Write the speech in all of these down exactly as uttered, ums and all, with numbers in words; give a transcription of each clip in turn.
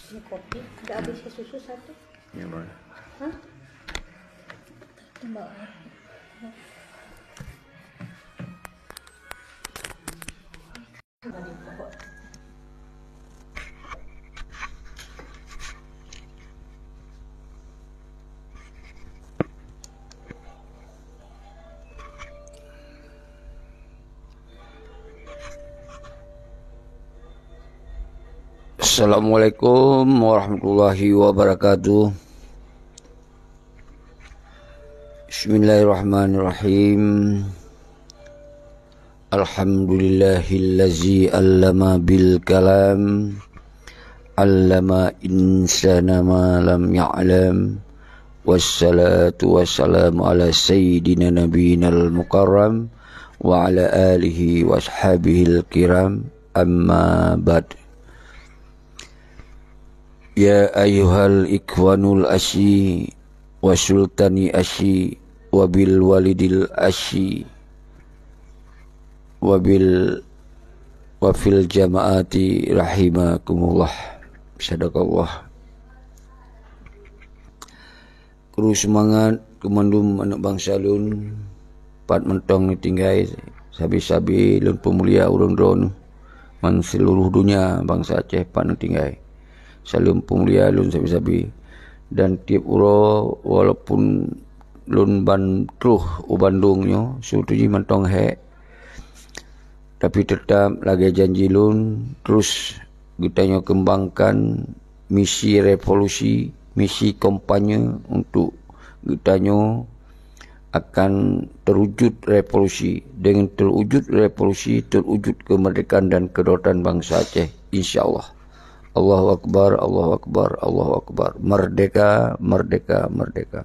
Kopi, udah habis ke susu satu? Ya, Bang. Hah? Tambah. Assalamualaikum warahmatullahi wabarakatuh. Bismillahirrahmanirrahim. Alhamdulillahillazi allama bil kalam, allama insana ma lam ya'lam. Wassalatu wassalamu ala sayyidina nabiyinal mukarram wa ala alihi washabihil kiram. Amma ba'd. Ya ayyuhal ikhwanul asyi wa sultani asyi wa bil walidil asyi wa bil wa fil jamaati rahimakumullah. Sadaqallah. Kru seumangat keu mandum aneuëk bansa lôn, pat mantong neutinggai, sabe-sabe lôn peumulia ureuëng droeneueh, man seuluruh donya bansa Aceh pat neutinggai. Saleuem peumulia lôn sabe-sabe. Dan tieb uroe, walaupun lôn ban troh u Bandung nyoe, su teujih mantong hék, tapi teutap lagée janji lôn, terus geutanyoe keumbangkan misi revolusi, misi kampanye untuk geutanyoe akan terwujud revolusi. Dengan terwujud revolusi, terwujud kemerdekaan dan kedaulatan bangsa Aceh, insya Allah. Allahu Akbar, Allahu Akbar, Allahu Akbar. Merdeka, merdeka, merdeka.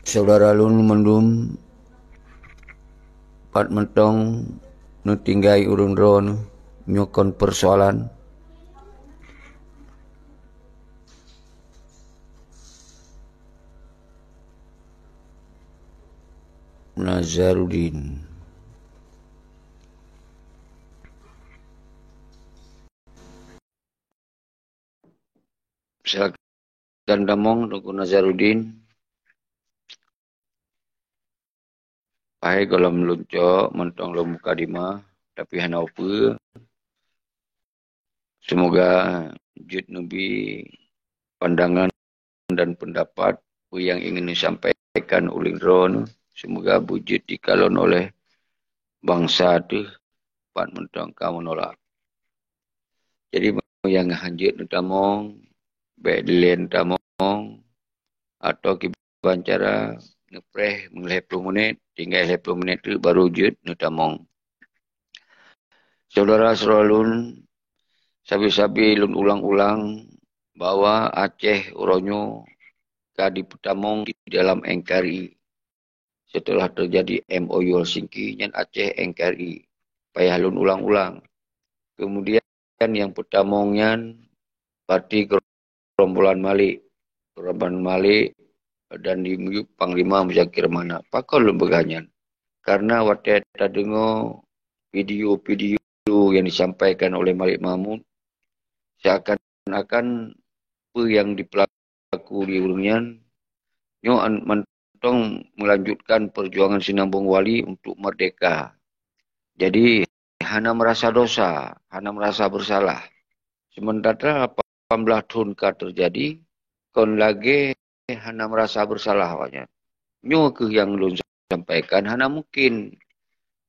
Saudara lôn mandum, pat mantong neutinggai ureuëng droeneueh, nyoe kon persoalan. Nazarudin. Silakan tamong, Teungku Nazarudin. Pai gohlom lôn cok mantong lôn mukadimah, tapi hana upeue. Semoga jeuet neubi pandangan dan pendapat peue nyang ingin neusampaikan ulôn droeneueh. Semoga beujeuet dikalon oleh bansa teuh, pat mantong ka meunolak. Jadi, meunyoe nyang hanjeuet neutamong, bék dilén tamong, atau kiban cara neupreh meulhèe ploh menit, tinggai lhèe ploh menit teuk baru jeuet neutamong. Syedara-syedara lôn, sabe-sabe lôn ulang-ulang bahwa Aceh uroe nyoe ka jipeutamong di dalam N K R I. Setelah teujadi M O U Helsinki, nyan Aceh N K R I. Payah lôn ulang-ulang. Kemudian nyang peutamong nyan parti gerombolan Malik. Gerombolan Malik dan dimiyueb Panglima Muzakir Manaf. Pakon lôn peugah nyan? Karena watèe tadeungoe video-video nyang disampaikan oleh Malik Mahmud, seakan-akan peue nyang dipeulaku di ureuëng nyan, nyoe an-, mantong melanjutkan perjuangan Sinambong Wali untuk merdeka. Jadi, hana merasa dosa, hana merasa bersalah. Sementara lapan belas thon ka teujadi, kon lagèe hana merasa bersalah awaknyan. Nyoe kheueh nyang lôn sampaikan, hana mungkin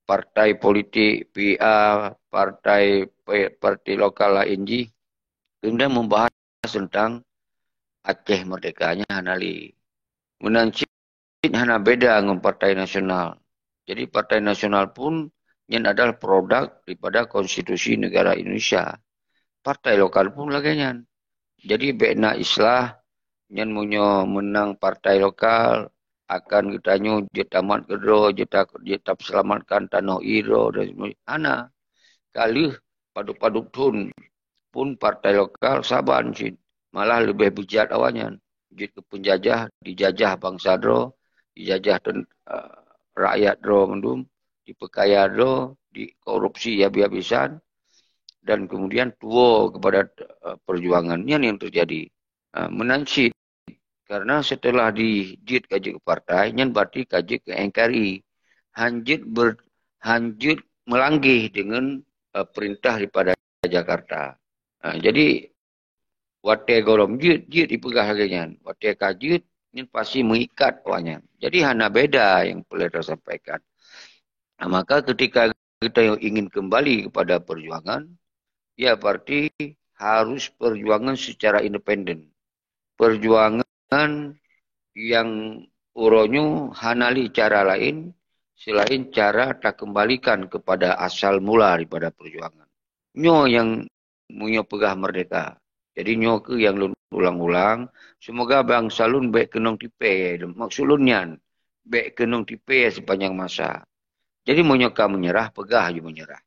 partai politik P A, partai, partai lokal laén jih, kemudian membahas tentang Aceh merdeka, nyan hana lé. Meunan cit hana beda ngon partai nasional. Jadi, partai nasional pun nyan adalah produk daripada konstitusi negara Indonesia. Partai lokal pun lagèe nyan. Jadi, bék na islah nyan meunyoe meunang partai lokal, akan geutanyoe jeuet tamat keudroe, jeuet ta-, jeuet taseulamatkan tanoh ie droe dan sebagainya. Hana. Ka lheueh padub-padub thon pun partai lokal saban cit, malah leubeh beujat awaknyan. Jeuet keu peunjajah, dijajah bansa droe, dijajah ten-, eh, rakyat droe mandum, dipeukaya droe, dikorupsi habis-habisan. dan kemudian tuwo kepada, eh, perjuangan. Nyan yang terjadi. Ah, meunan cit, karena setelah di, jeuet ka jeuet ke partai, nyan berarti ka jeuet ke N K R I. Han jeuet ber-, han jeuet melanggeh dengan, eh, perintah daripada Jakarta. Ah, jadi, watée gohlom jeuet, jeuet dipeugah lagée nyan. Watée ka jeuet, nyan pasti meuikat awaknyan. Jadi, hana beda yang peureulée tasampaikan. Ah, maka ketika kita ingin kembali kepada perjuangan, ya berarti harus perjuangan secara independen. Perjuangan yang uroe nyoe hana lé cara laén selain cara takembalikan kepada asal mula daripada perjuangan. Nyoe yang meunyoe peugah merdeka. Jadi nyoe keuh yang lôn ulang-ulang, semoga bansa lôn bék keunong tipée. Maksud lôn nyan, bék keunong tipée sepanjang masa. Jadi meunyoe ka menyerah, peugah ju menyerah.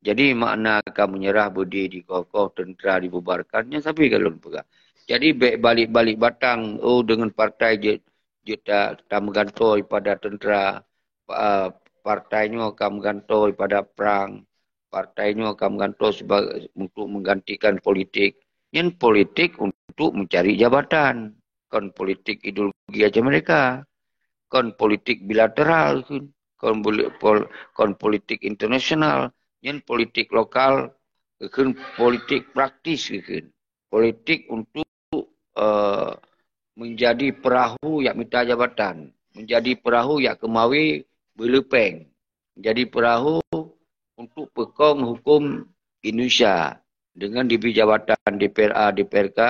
Jadi makna ka menyerah beudé dikoh-koh, teuntera dibubarkan, nyan sabe ka lôn peugah. Jadi bék balik-balik batang, oh, dengan partai jeuet, jeuet ta-, tameugantoe pada teuntera, pa-, partai nyoe ka meugantoe pada prang, partai nyoe ka meugantoe seba-, untuk menggantikan politik. Nyan politik untuk mencari jabatan, kon politik ideologi Aceh Merdeka, kon politik bilateral, kon boli-, pol-, kon politik internasional, nyan politik lokal, kon politik praktis, kon politik untuk, eh, menjadi perahu yak mita jabatan, menjadi perahu yak keumawe beuleupeng, menjadi perahu untuk peukong hukum Indonesia dengan diberi jabatan D P R A, D P R K,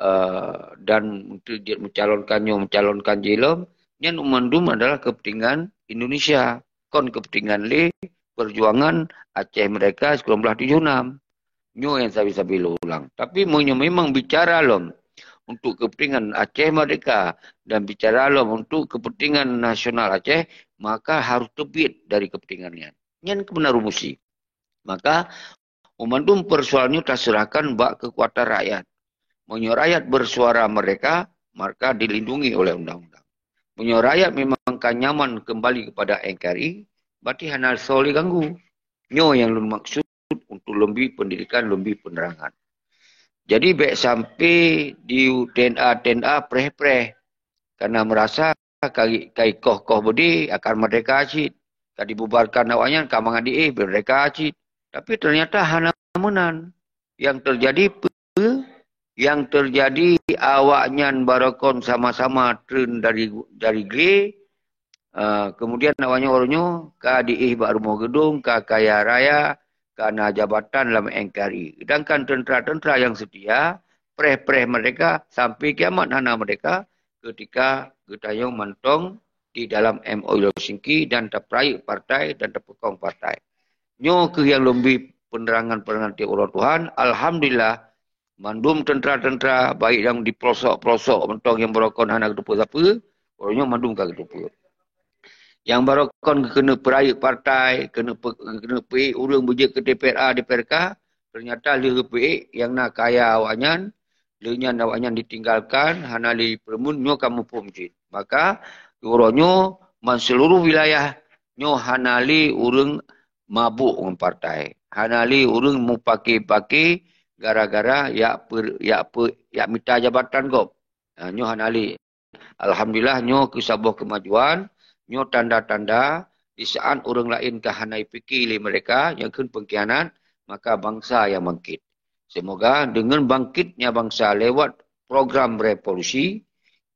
eh, dan untuk jeuet mencalonkan nyoe, mencalonkan jih lom, nyan mandum adalah kepentingan Indonesia, kon kepentingan lé perjuangan Aceh Merdeka sembilan belas tujuh enam. Nyoe yang sabe-sabe lôn ulang. Tapi meunyoe memang bicara lom untuk kepentingan Aceh Merdeka dan bicara lom untuk kepentingan nasional Aceh, maka harus teubiet dari kepentingan nyan. Nyan keuh meunan rumusi. Maka, meumandum persoalan nyoe taserahkan bak kekuatan rakyat. Meunyoe rakyat bersuara merdeka, maka dilindungi oleh undang-undang. Meunyoe rakyat memang ka nyaman kembali kepada N K R I, berarti hana soe lé ganggu. Nyoe nyang lôn maksud untuk lôn bi pendidikan, lôn bi penerangan. Jadi, bék sampai di T N A, T N A preh-preh. Karena merasa ka, ka ikoh-koh beudé akan merdeka cit. Ka dibubarkan awaknyan, ka mangat di éh merdeka cit. Tapi ternyata hana meunan. Yang terjadi peue? Yang terjadi awaknyan barokon sama-sama treun dari, dari gré, ah, kemudian awaknyan uroe nyoe ka di éh bak rumoh geudong, ka kaya raya, ka na jabatan lam N K R I. Sedangkan tentera-tentera yang setia, preh-preh merdeka sampai kiamat hana merdeka ketika geutanyoe mantong di dalam M O U Helsinki dan tapeurayeuk partai dan tapeukong partai. Nyoe keuh nyang lôn bi penerangan-penerangan tieb uroe Tuhan. Alhamdulillah, mandum tentera-tentera, baik nyang di pelosok-pelosok mantong nyang barokon hana geuteupeue sapeue, uroe nyoe mandum ka geuteupeue. Nyang barokon keuneuk peurayeuk partai, keuneuk pe-, keuneuk peuék ureuëng beujeuet keu D P R A, D P R K, ternyata lheueh geupeuék nyang na kaya awaknyan, lheueh nyan awaknyan ditinggalkan, hana lé peureumeun, nyoe ka muphom cit. Maka, uroe nyoe, ban seuluruh wilayah nyoe hana lé ureuëng mabök ngon partai. Hana lé ureuëng mupaki-paki gara-gara yak per-, yak pe-, yak mita jabatan gob. Ha, nyoe hana lé. Alhamdulillah, nyoe keuh saboh keumajuan, nyoe tanda-tanda di saat ureuëng laén ka hana jipike lé mereka, nyang kheun pengkhianat, maka bangsa nyang bangkit. Semoga dengan bangkitnya bangsa lewat program revolusi,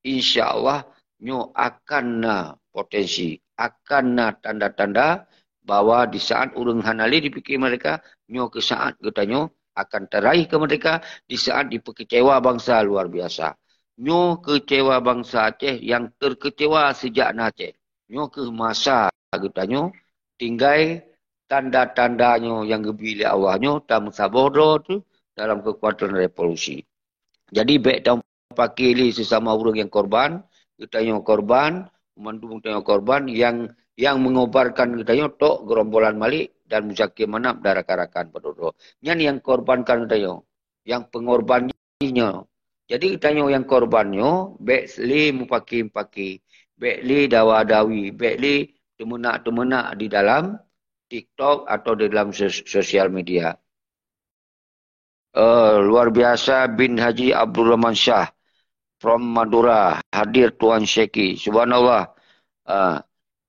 insya Allah nyoe akan na potensi, akan na tanda-tanda bahwa di saat ureuëng hana lé jipike mereka, nyoe keuh saat geutanyoe akan taraih keu mereka di saat jipeukeucewa bangsa luar biasa. Nyoe keucewa bangsa Aceh nyang terkecewa sejak na Aceh. Nyoe keuh masa geutanyoe tinggai tanda-tanda nyoe nyang geubi lé Allah nyoe tameusaboh droe teuh dalam keukuatan revolusi. Jadi, bék tamupaki lé sesama ureuëng nyang korban, geutanyoe korban, mandum geutanyoe korban, nyang, nyang mengobarkan geutanyoe tok Gerombolan Malik dan Muzakir Manaf dan rakan-rakan padum droe. Nyan nyang korbankan geutanyoe, nyang pengorban jih nyoe. Jadi, geutanyoe nyang korban nyoe, bék lé mupaki-paki, bék lé dawa-dawi, bék lé teumeunak-teumeunak di dalam TikTok atau di dalam sos-, sosial media. Eh, luar biasa bin Haji Abdul Rahman Syah from Madura hadir Tuan Syeki. Subhanallah. Ah,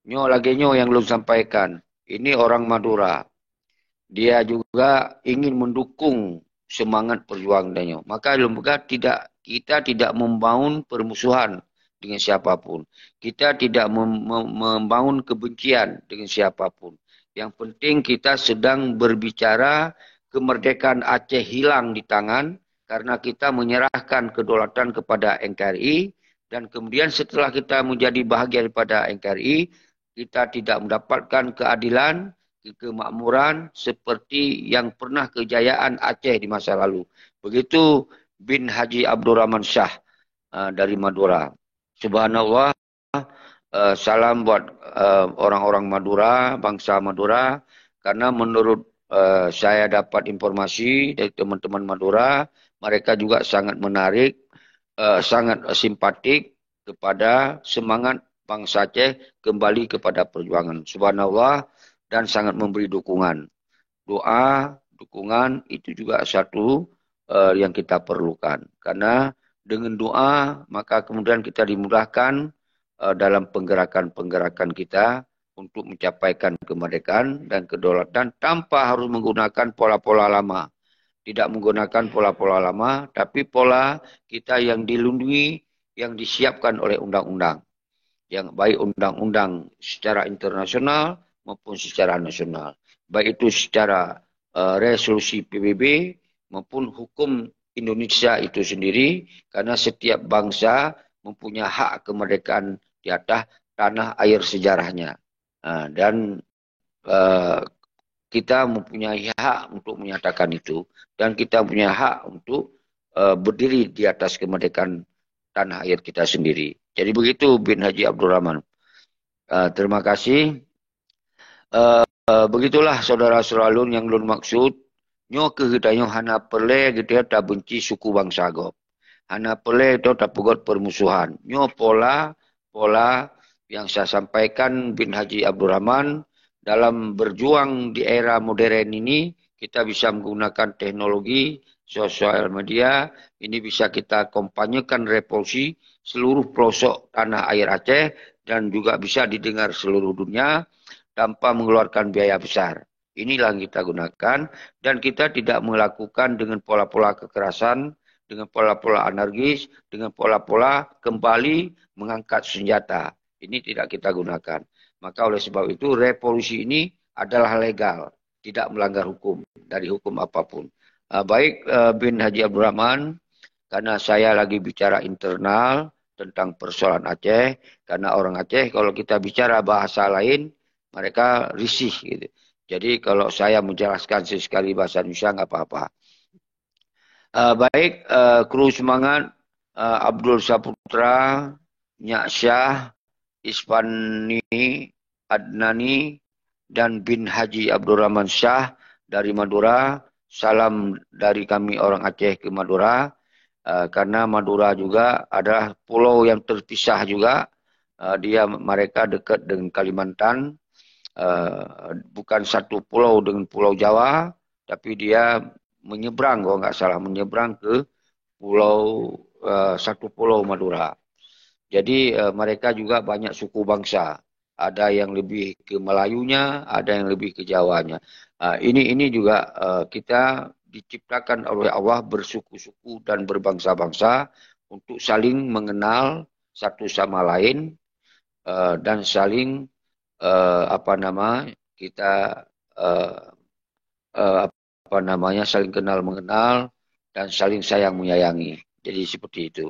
nyoe lagée nyoe yang lôn sampaikan. Ini orang Madura. Dia juga ingin mendukung semangat perjuangan dia nyoe. Maka lôn peugah tidak, kita tidak membangun permusuhan dengan siapapun. Kita tidak mem- mem- membangun kebencian dengan siapapun. Yang penting kita sedang berbicara kemerdekaan Aceh hilang di tangan karena kita menyerahkan kedaulatan kepada N K R I dan kemudian setelah kita menjadi bahagian daripada N K R I, kita tidak mendapatkan keadilan, kemakmuran seperti yang pernah kejayaan Aceh di masa lalu. Begitu bin Haji Abdurrahman Syah, ah, dari Madura. Subhanallah, eh, salam buat, eh, orang-orang Madura, bangsa Madura, karena menurut, eh, saya dapat informasi dari teman-teman Madura, mereka juga sangat menarik, eh, sangat simpatik kepada semangat bangsa Aceh kembali kepada perjuangan. Subhanallah, dan sangat memberi dukungan. Doa, dukungan itu juga satu, eh, yang kita perlukan. Karena dengan doa, maka kemudian kita dimudahkan, eh, dalam penggerakan-penggerakan kita untuk mencapaikan kemerdekaan dan kedaulatan tanpa harus menggunakan pola-pola lama. Tidak menggunakan pola-pola lama, tapi pola kita yang dilindungi, yang disiapkan oleh undang-undang. Yang baik undang-undang secara internasional maupun secara nasional. Baik itu secara, eh, resolusi P B B maupun hukum Indonesia itu sendiri, karena setiap bangsa mempunyai hak kemerdekaan di atas tanah air sejarahnya. Ah, dan, eh, kita mempunyai hak untuk menyatakan itu, dan kita punya hak untuk, eh, berdiri di atas kemerdekaan tanah air kita sendiri. Jadi begitu bin Haji Abdurrahman. Eh, terima kasih. Eh, begitulah saudara-saudara lôn nyang lôn maksud. Nyoe keuh geutanyoe hana peureulée geutanyoe tabenci suku bansa gob. Hana peureulée geutanyoe tapeugot permusuhan. Nyoe pola, pola yang saya sampaikan bin Haji Abdurrahman dalam berjuang di era modern ini, kita bisa menggunakan teknologi sosial media. Ini bisa kita kampanyekan revolusi seluruh pelosok tanah air Aceh dan juga bisa didengar seluruh dunia tanpa mengeluarkan biaya besar. Inilah yang kita gunakan dan kita tidak melakukan dengan pola-pola kekerasan, dengan pola-pola anarkis, dengan pola-pola kembali mengangkat senjata. Ini tidak kita gunakan. Maka oleh sebab itu revolusi ini adalah legal, tidak melanggar hukum dari hukum apapun. Ah, baik, eh, bin Haji Abdurrahman, karena saya lagi bicara internal tentang persoalan Aceh, karena orang Aceh kalau kita bicara bahasa lain, mereka risih gitu. Jadi kalau saya menjelaskan sekali bahasa Indonesia nggak apa-apa. Eh, baik, eh, kru semangat, eh, Abdul Saputra, Nyak Syah, Ispani, Adnani, dan bin Haji Abdurrahman Syah dari Madura. Salam dari kami orang Aceh ke Madura. Eh, karena Madura juga adalah pulau yang terpisah juga. Eh, dia, mereka dekat dengan Kalimantan. Eh, bukan satu pulau dengan Pulau Jawa, tapi dia menyeberang, kalau nggak salah, menyeberang ke pulau, eh, satu pulau Madura. Jadi, eh, mereka juga banyak suku bangsa. Ada yang lebih ke Melayunya, ada yang lebih ke Jawanya. Ah, ini, ini juga, eh, kita diciptakan oleh Allah bersuku-suku dan berbangsa-bangsa untuk saling mengenal satu sama lain, eh, dan saling, eh, apa nama, kita, eh, eh, apa namanya, saling kenal mengenal dan saling sayang menyayangi. Jadi seperti itu.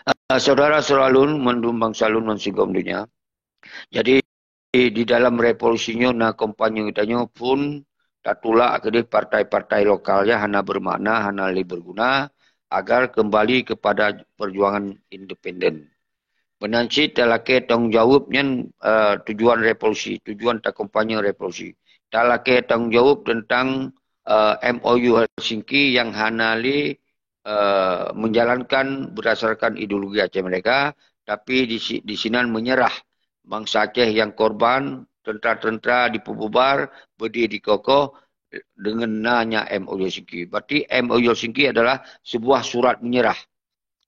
Eh, saudara-saudara lôn, mandum bansa lôn ngon sigom donya. Jadi di dalam revolusi nyoe na kampanye geutanyoe pun tatulak keudeh partai-partai lokal ya, hana bermakna, hana lé berguna, agar kembali kepada perjuangan independen. Meunan cit talakée tanggung jaweueb nyan, eh, tujuan revolusi, tujuan takampanye revolusi. Talakée tanggung jaweueb teuntang, eh, M O U Helsinki nyang hana lé, eh, menjalankan berdasarkan ideologi Aceh Merdeka, tapi di si-, di sinan menyerah bansa Aceh nyang korban, teuntara-teuntara dipeububar, beudé dikokoh, dengan nanya M O U Helsinki. Berarti M O U Helsinki adalah sebuah surat menyerah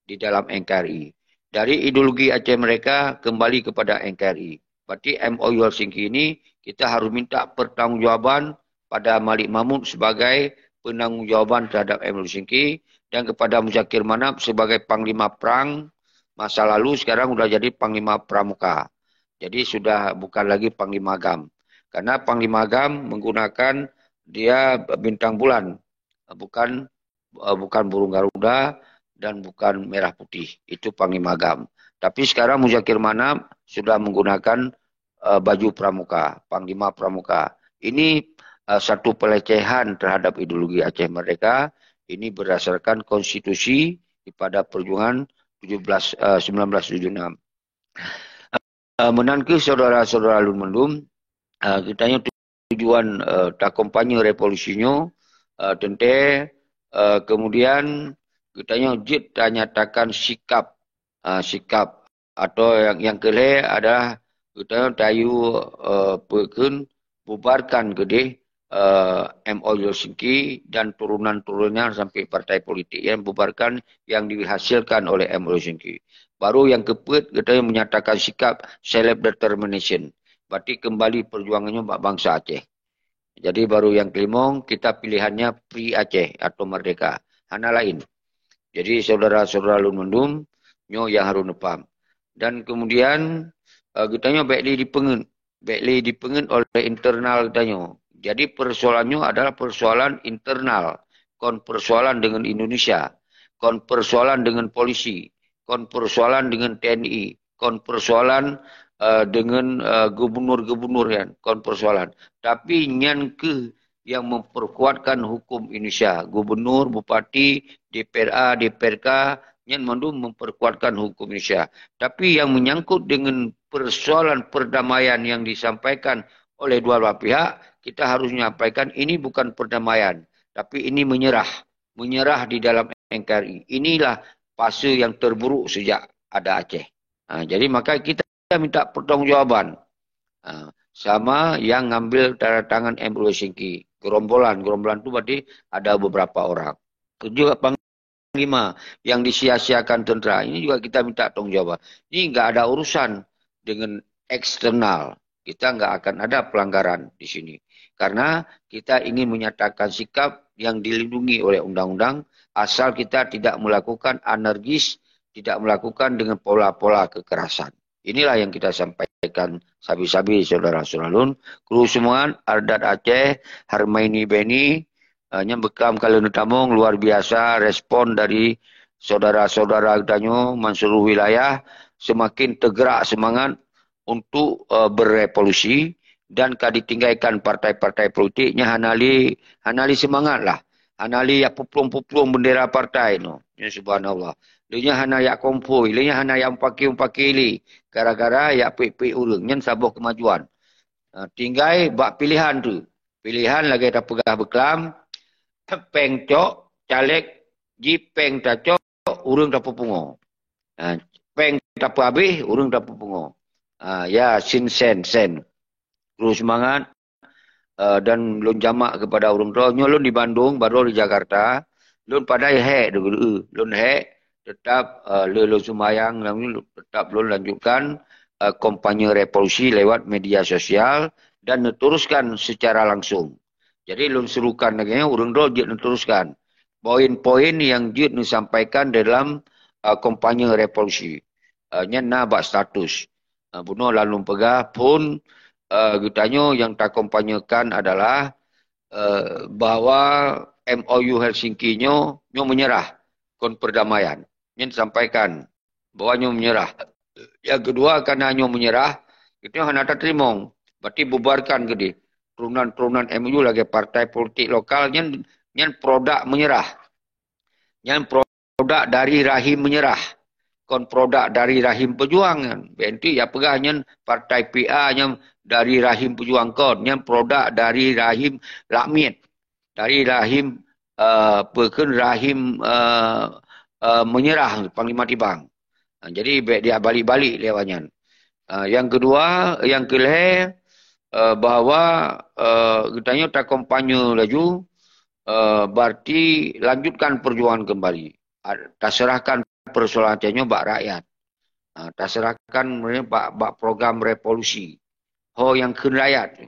di dalam N K R I. Dari ideologi Aceh Merdeka kembali kepada N K R I. Berarti M O U Helsinki ini kita harus minta pertanggungjawaban pada Malik Mahmud sebagai penanggung jawaban terhadap M O U Helsinki dan kepada Muzakir Manaf sebagai panglima perang masa lalu, sekarang sudah jadi panglima pramuka. Jadi sudah bukan lagi panglima GAM. Karena panglima GAM menggunakan dia bintang bulan, bukan eh, bukan burung garuda dan bukan merah putih. Itu panglima GAM. Tapi sekarang Muzakir Manaf sudah menggunakan eh, baju pramuka, panglima pramuka. Ini eh, satu pelecehan terhadap ideologi Aceh Merdeka. Ini berdasarkan konstitusi pada perjuangan tujuh belas, eh, sembilan belas tujuh enam. Eh, meunan keuh saudara-saudara lôn mandum, eh, geutanyoe tujuan eh, takompanye revolusi nyoe, eh, teuntée eh, kemudian geutanyoe jeuet tanyatakan sikap, eh, sikap atau yang, yang keulhée adalah geutanyoe tayue eh, peukheun bubarkan keudeh eh, M O U Helsinki dan turunan-turunannya sampai partai politik yang bubarkan yang dihasilkan oleh M O U Helsinki. Baru yang keupeuet geutanyoe menyatakan sikap self determination. Berarti kembali perjuangannya bak bangsa Aceh. Jadi baru yang kelimong kita pilihannya free Aceh atau merdeka. Hana lain. Jadi saudara-saudara lôn mandum nyoe yang harus neupaham. Dan kemudian eh, geutanyoe bék lé dipeungeut, bék lé dipeungeut oleh internal geutanyoe. Jadi persoalan nyoe adalah persoalan internal, kon persoalan dengan Indonesia, kon persoalan dengan polisi, kon persoalan dengan T N I, kon persoalan eh, dengan eh, gubernur-gubernur kan, kon persoalan. Tapi nyan keuh yang memperkuatkan hukum Indonesia. Gubernur, bupati, D P R A, D P R K, nyan mandum memperkuatkan hukum Indonesia. Tapi yang menyangkut dengan persoalan perdamaian yang disampaikan oleh dua belah pihak, kita harus menyampaikan ini bukan perdamaian, tapi ini menyerah. Menyerah di dalam N K R I. Inilah fase yang terburuk sejak ada Aceh. Ha, jadi maka kita minta pertanggungjawaban. Ha, sama yang ngambil tanda tangan M O U Helsinki. Gerombolan, gerombolan tu berarti ada beberapa orang. Juga panglima yang disia-siakan tentera. Ini juga kita minta tanggung jawab. Ini enggak ada urusan dengan eksternal. Kita enggak akan ada pelanggaran di sini. Karena kita ingin menyatakan sikap yang dilindungi oleh undang-undang asal kita tidak melakukan anarkis, tidak melakukan dengan pola-pola kekerasan. Inilah yang kita sampaikan sabe-sabe saudara-saudara lôn. Kru seumangat, Ardat Aceh, Harmaini Beni, eh, nyang beuklam kali neutamong luar biasa respon dari saudara-saudara geutanyoe manseuluruh wilayah semakin tergerak semangat untuk eh, berevolusi dan ka ditinggalkan partai-partai politik nyan hana lé hana lé semangat lah. Hana lé yak puplueng-puplueng bendera partai no. Ya subhanallah. Lé nyan hana yak konvoi, lé nyan hana yak mupaki-mupaki lé. Gara-gara yak pik-pik ureueng nyan saboh kemajuan. Ha, tinggai bak pilihan tu. Pilihan lagée tapeugah beuklam, péng cok, caleg, ji péng tacok, ureueng tapeupungo. Ha, péng tapeuhabéh, ureueng tapeupungo. Ha, ya, sin sen, sen. Terus semangat. Eh, dan lôn jamak kepada ureueng droe. Nyoe lôn di Bandung, baroe di Jakarta. Lôn padai hék dulu. Lôn hék tetap eh, le lôn sumbayang, tetap lôn lanjutkan eh, kampanye revolusi lewat media sosial dan neuteruskan secara langsung. Jadi lôn serukan lagée nyoe, ureueng droe jeuet neuteruskan poin-poin yang jeuet neusampaikan dalam eh, kampanye revolusi. Eh, nyan na bak status. Eh, bunoe lalu peugah pun eh, geutanyoe yang takampanyekan adalah eh, bahwa M O U Helsinki nyoe nyoe menyerah kon perdamaian. Nyan sampaikan bahwa nyoe menyerah. Yang kedua, karena nyoe menyerah, itu hana tateurimong. Berarti bubarkan keudeh turunan-turunan M O U lagée partai politik lokal nyan nyan produk menyerah. Nyan produk dari rahim menyerah. Kon produk dari rahim pejuang nyan. Bék enteuk ya peugah nyan partai P A nyan dari rahim pejuang kon. Nyan produk dari rahim lakmiet. Dari rahim eh, peukheun rahim eh, eh, menyerah Panglima Tibang. Ha, jadi bék dia balik-balik lewat nyan. Ha, yang kedua, yang kelhée eh, bahwa, eh, geutanyoe takompanye laju, eh, berarti lanjutkan perjuangan kembali. A-, taserahkan persoalan Aceh nyoe bak rakyat. Ha, taserahkan bak, bak program revolusi. Ho nyang kheun rakyat.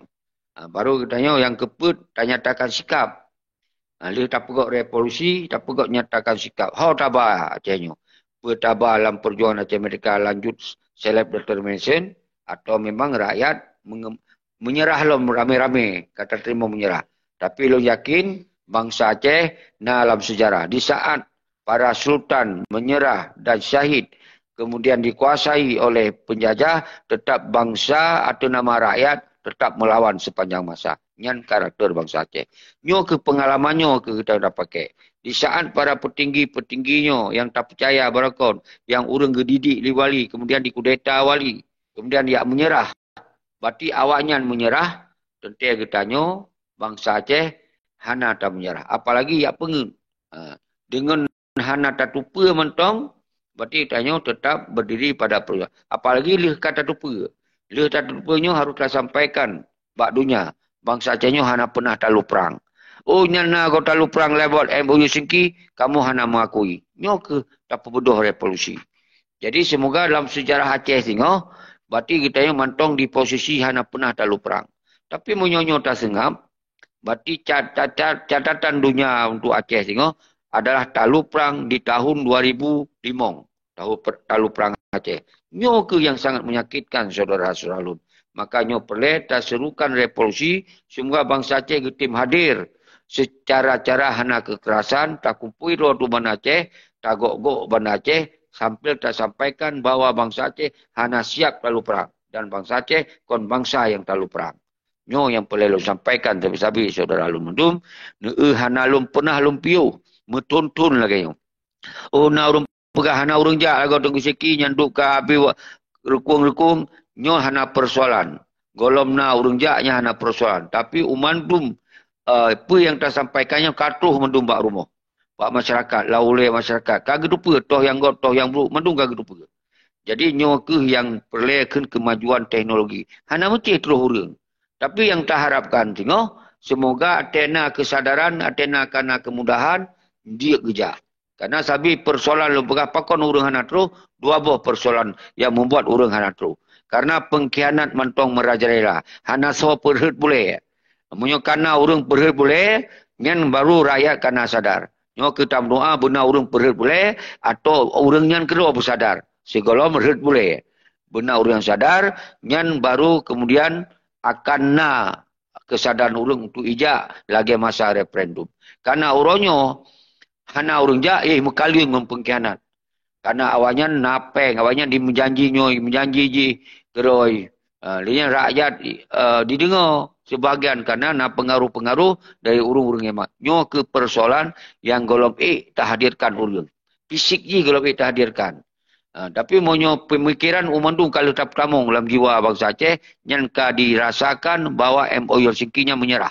Ha, baru geutanyoe nyang keupeuet tanyatakan sikap. Ha, lheueh tapeugöt revolusi, tapeugöt nyatakan sikap. Ho taba Aceh nyoe. Peue taba lam perjuangan Aceh Merdeka lanjut self determination atau memang rakyat menge-, menyerah lom ramé-ramé, ka tateurimong menyerah. Tapi lôn yakin bansa Aceh na lam sejarah. Di saat para sultan menyerah dan syahid, kemudian dikuasai oleh penjajah, tetap bansa atau nama rakyat tetap melawan sepanjang masa. Nyan karakter bansa Aceh. Nyoe keuh pengalaman nyoe keuh kita dah pakai. Di saat para petinggi-petinggi nyoe yang terpercaya barakon, yang ureuëng geudidik lé wali, kemudian dikudeta wali, kemudian yak menyerah. Berarti awaknyan menyerah, teuntée geutanyoe bansa Aceh hana ta menyerah. Apalagi yak peungeuet. Ha, deungon hana tatupeue mantong, berarti tanyoe tetap berdiri pada perjuangan. Apalagi lheueh ka tatupeue. Lheueh tatupeue nyoe harus tasampaikan bak dunia. Bansa Aceh nyoe hana pernah talu perang. Oh, nyan na goe talu perang lewat M O U Singki, kamu hana mengakui. Nyoe keuh tapeubeudôh revolusi. Jadi, semoga dalam sejarah Aceh singoh, berarti geutanyoe mantong di posisi hana pernah talu perang. Tapi meunyoe nyoe taseungab, berarti cat-, cat-, cat-, catatan dunia untuk Aceh singoh adalah talu perang di tahun dua ribu lima. Tahu per-, talu perang Aceh. Nyoe keuh yang sangat menyakitkan, saudara-saudara lôn. Maka nyoe peureulée taserukan revolusi, semoga bansa Aceh geutem hadir secara-cara hana kekerasan, takumpui droe tu Banda Aceh, tagok-gok Banda Aceh, sambil tasampaikan bahwa bansa Aceh hana siap talu perang. Dan bansa Aceh kon bansa yang talu perang. Nyoe nyang peureulée lôn sampaikan sabe-sabe saudara lôn mandum, neueu hana lôn pernah lôn piôh, meuthon-thon lagée nyoe. Oh, na ureuëng peugah hana ureuëng jak lagoe Teungku Siki nyan duek ka abéh wa-, rukung-rukung, nyoe hana persoalan. Gohlom na ureuëng jak nyan hana persoalan. Tapi u mandum, eh, peue nyang tasampaikan nyoe ka troh mandum bak rumoh. Bak masyarakat, lam ulée masyarakat. Ka geuteupeue, toh nyang göt, toh nyang brôk, mandum ka geuteupeue. Jadi nyoe keuh nyang peureulée kheun kemajuan teknologi. Hana meusti troh ureuëng. Tapi nyang taharapkan singoh, semoga atena kesadaran, atena kana kemudahan, diek geujak. Karena sabe persoalan lôn peugah pakon ureuëng hana troh, dua boh persoalan yang membuat ureuëng hana troh. Karena pengkhianat mantong merajalela, hana soe peurheuet bulée. Meunyoe kana ureuëng peurheuet bulée, nyan baru rakyat kana sadar. Nyoe keuh tameudoá beuna ureuëng peurheuet bulée atau ureuëng nyan keudroe beusadar. Sigohlom rheuet bulée. Beuna ureuëng nyang sadar, nyan baru kemudian akan na kesadaran ureuëng untuk ijak lagée masa referendum. Karena uroe nyoe hana ureuëng jak, eh, meukaleueng ngon pengkhianat. Karena awaknyan na péng, awaknyan dimeujanji nyoe, meujanji jih keudroe. Ah, lé nyan rakyat, eh, dideungoe sebahagian karena na pengaruh-pengaruh dari ureuëng-ureuëng hemat. Nyoe keuh persoalan nyang gohlom ék tahadirkan ureuëng. Fisik jih gohlom ék tahadirkan. Ah, tapi meunyoe pemikiran u mandum ka lheueh tapeutamong lam jiwa bansa Aceh, nyan ka dirasakan bahwa M O U Helsinki nyan menyerah.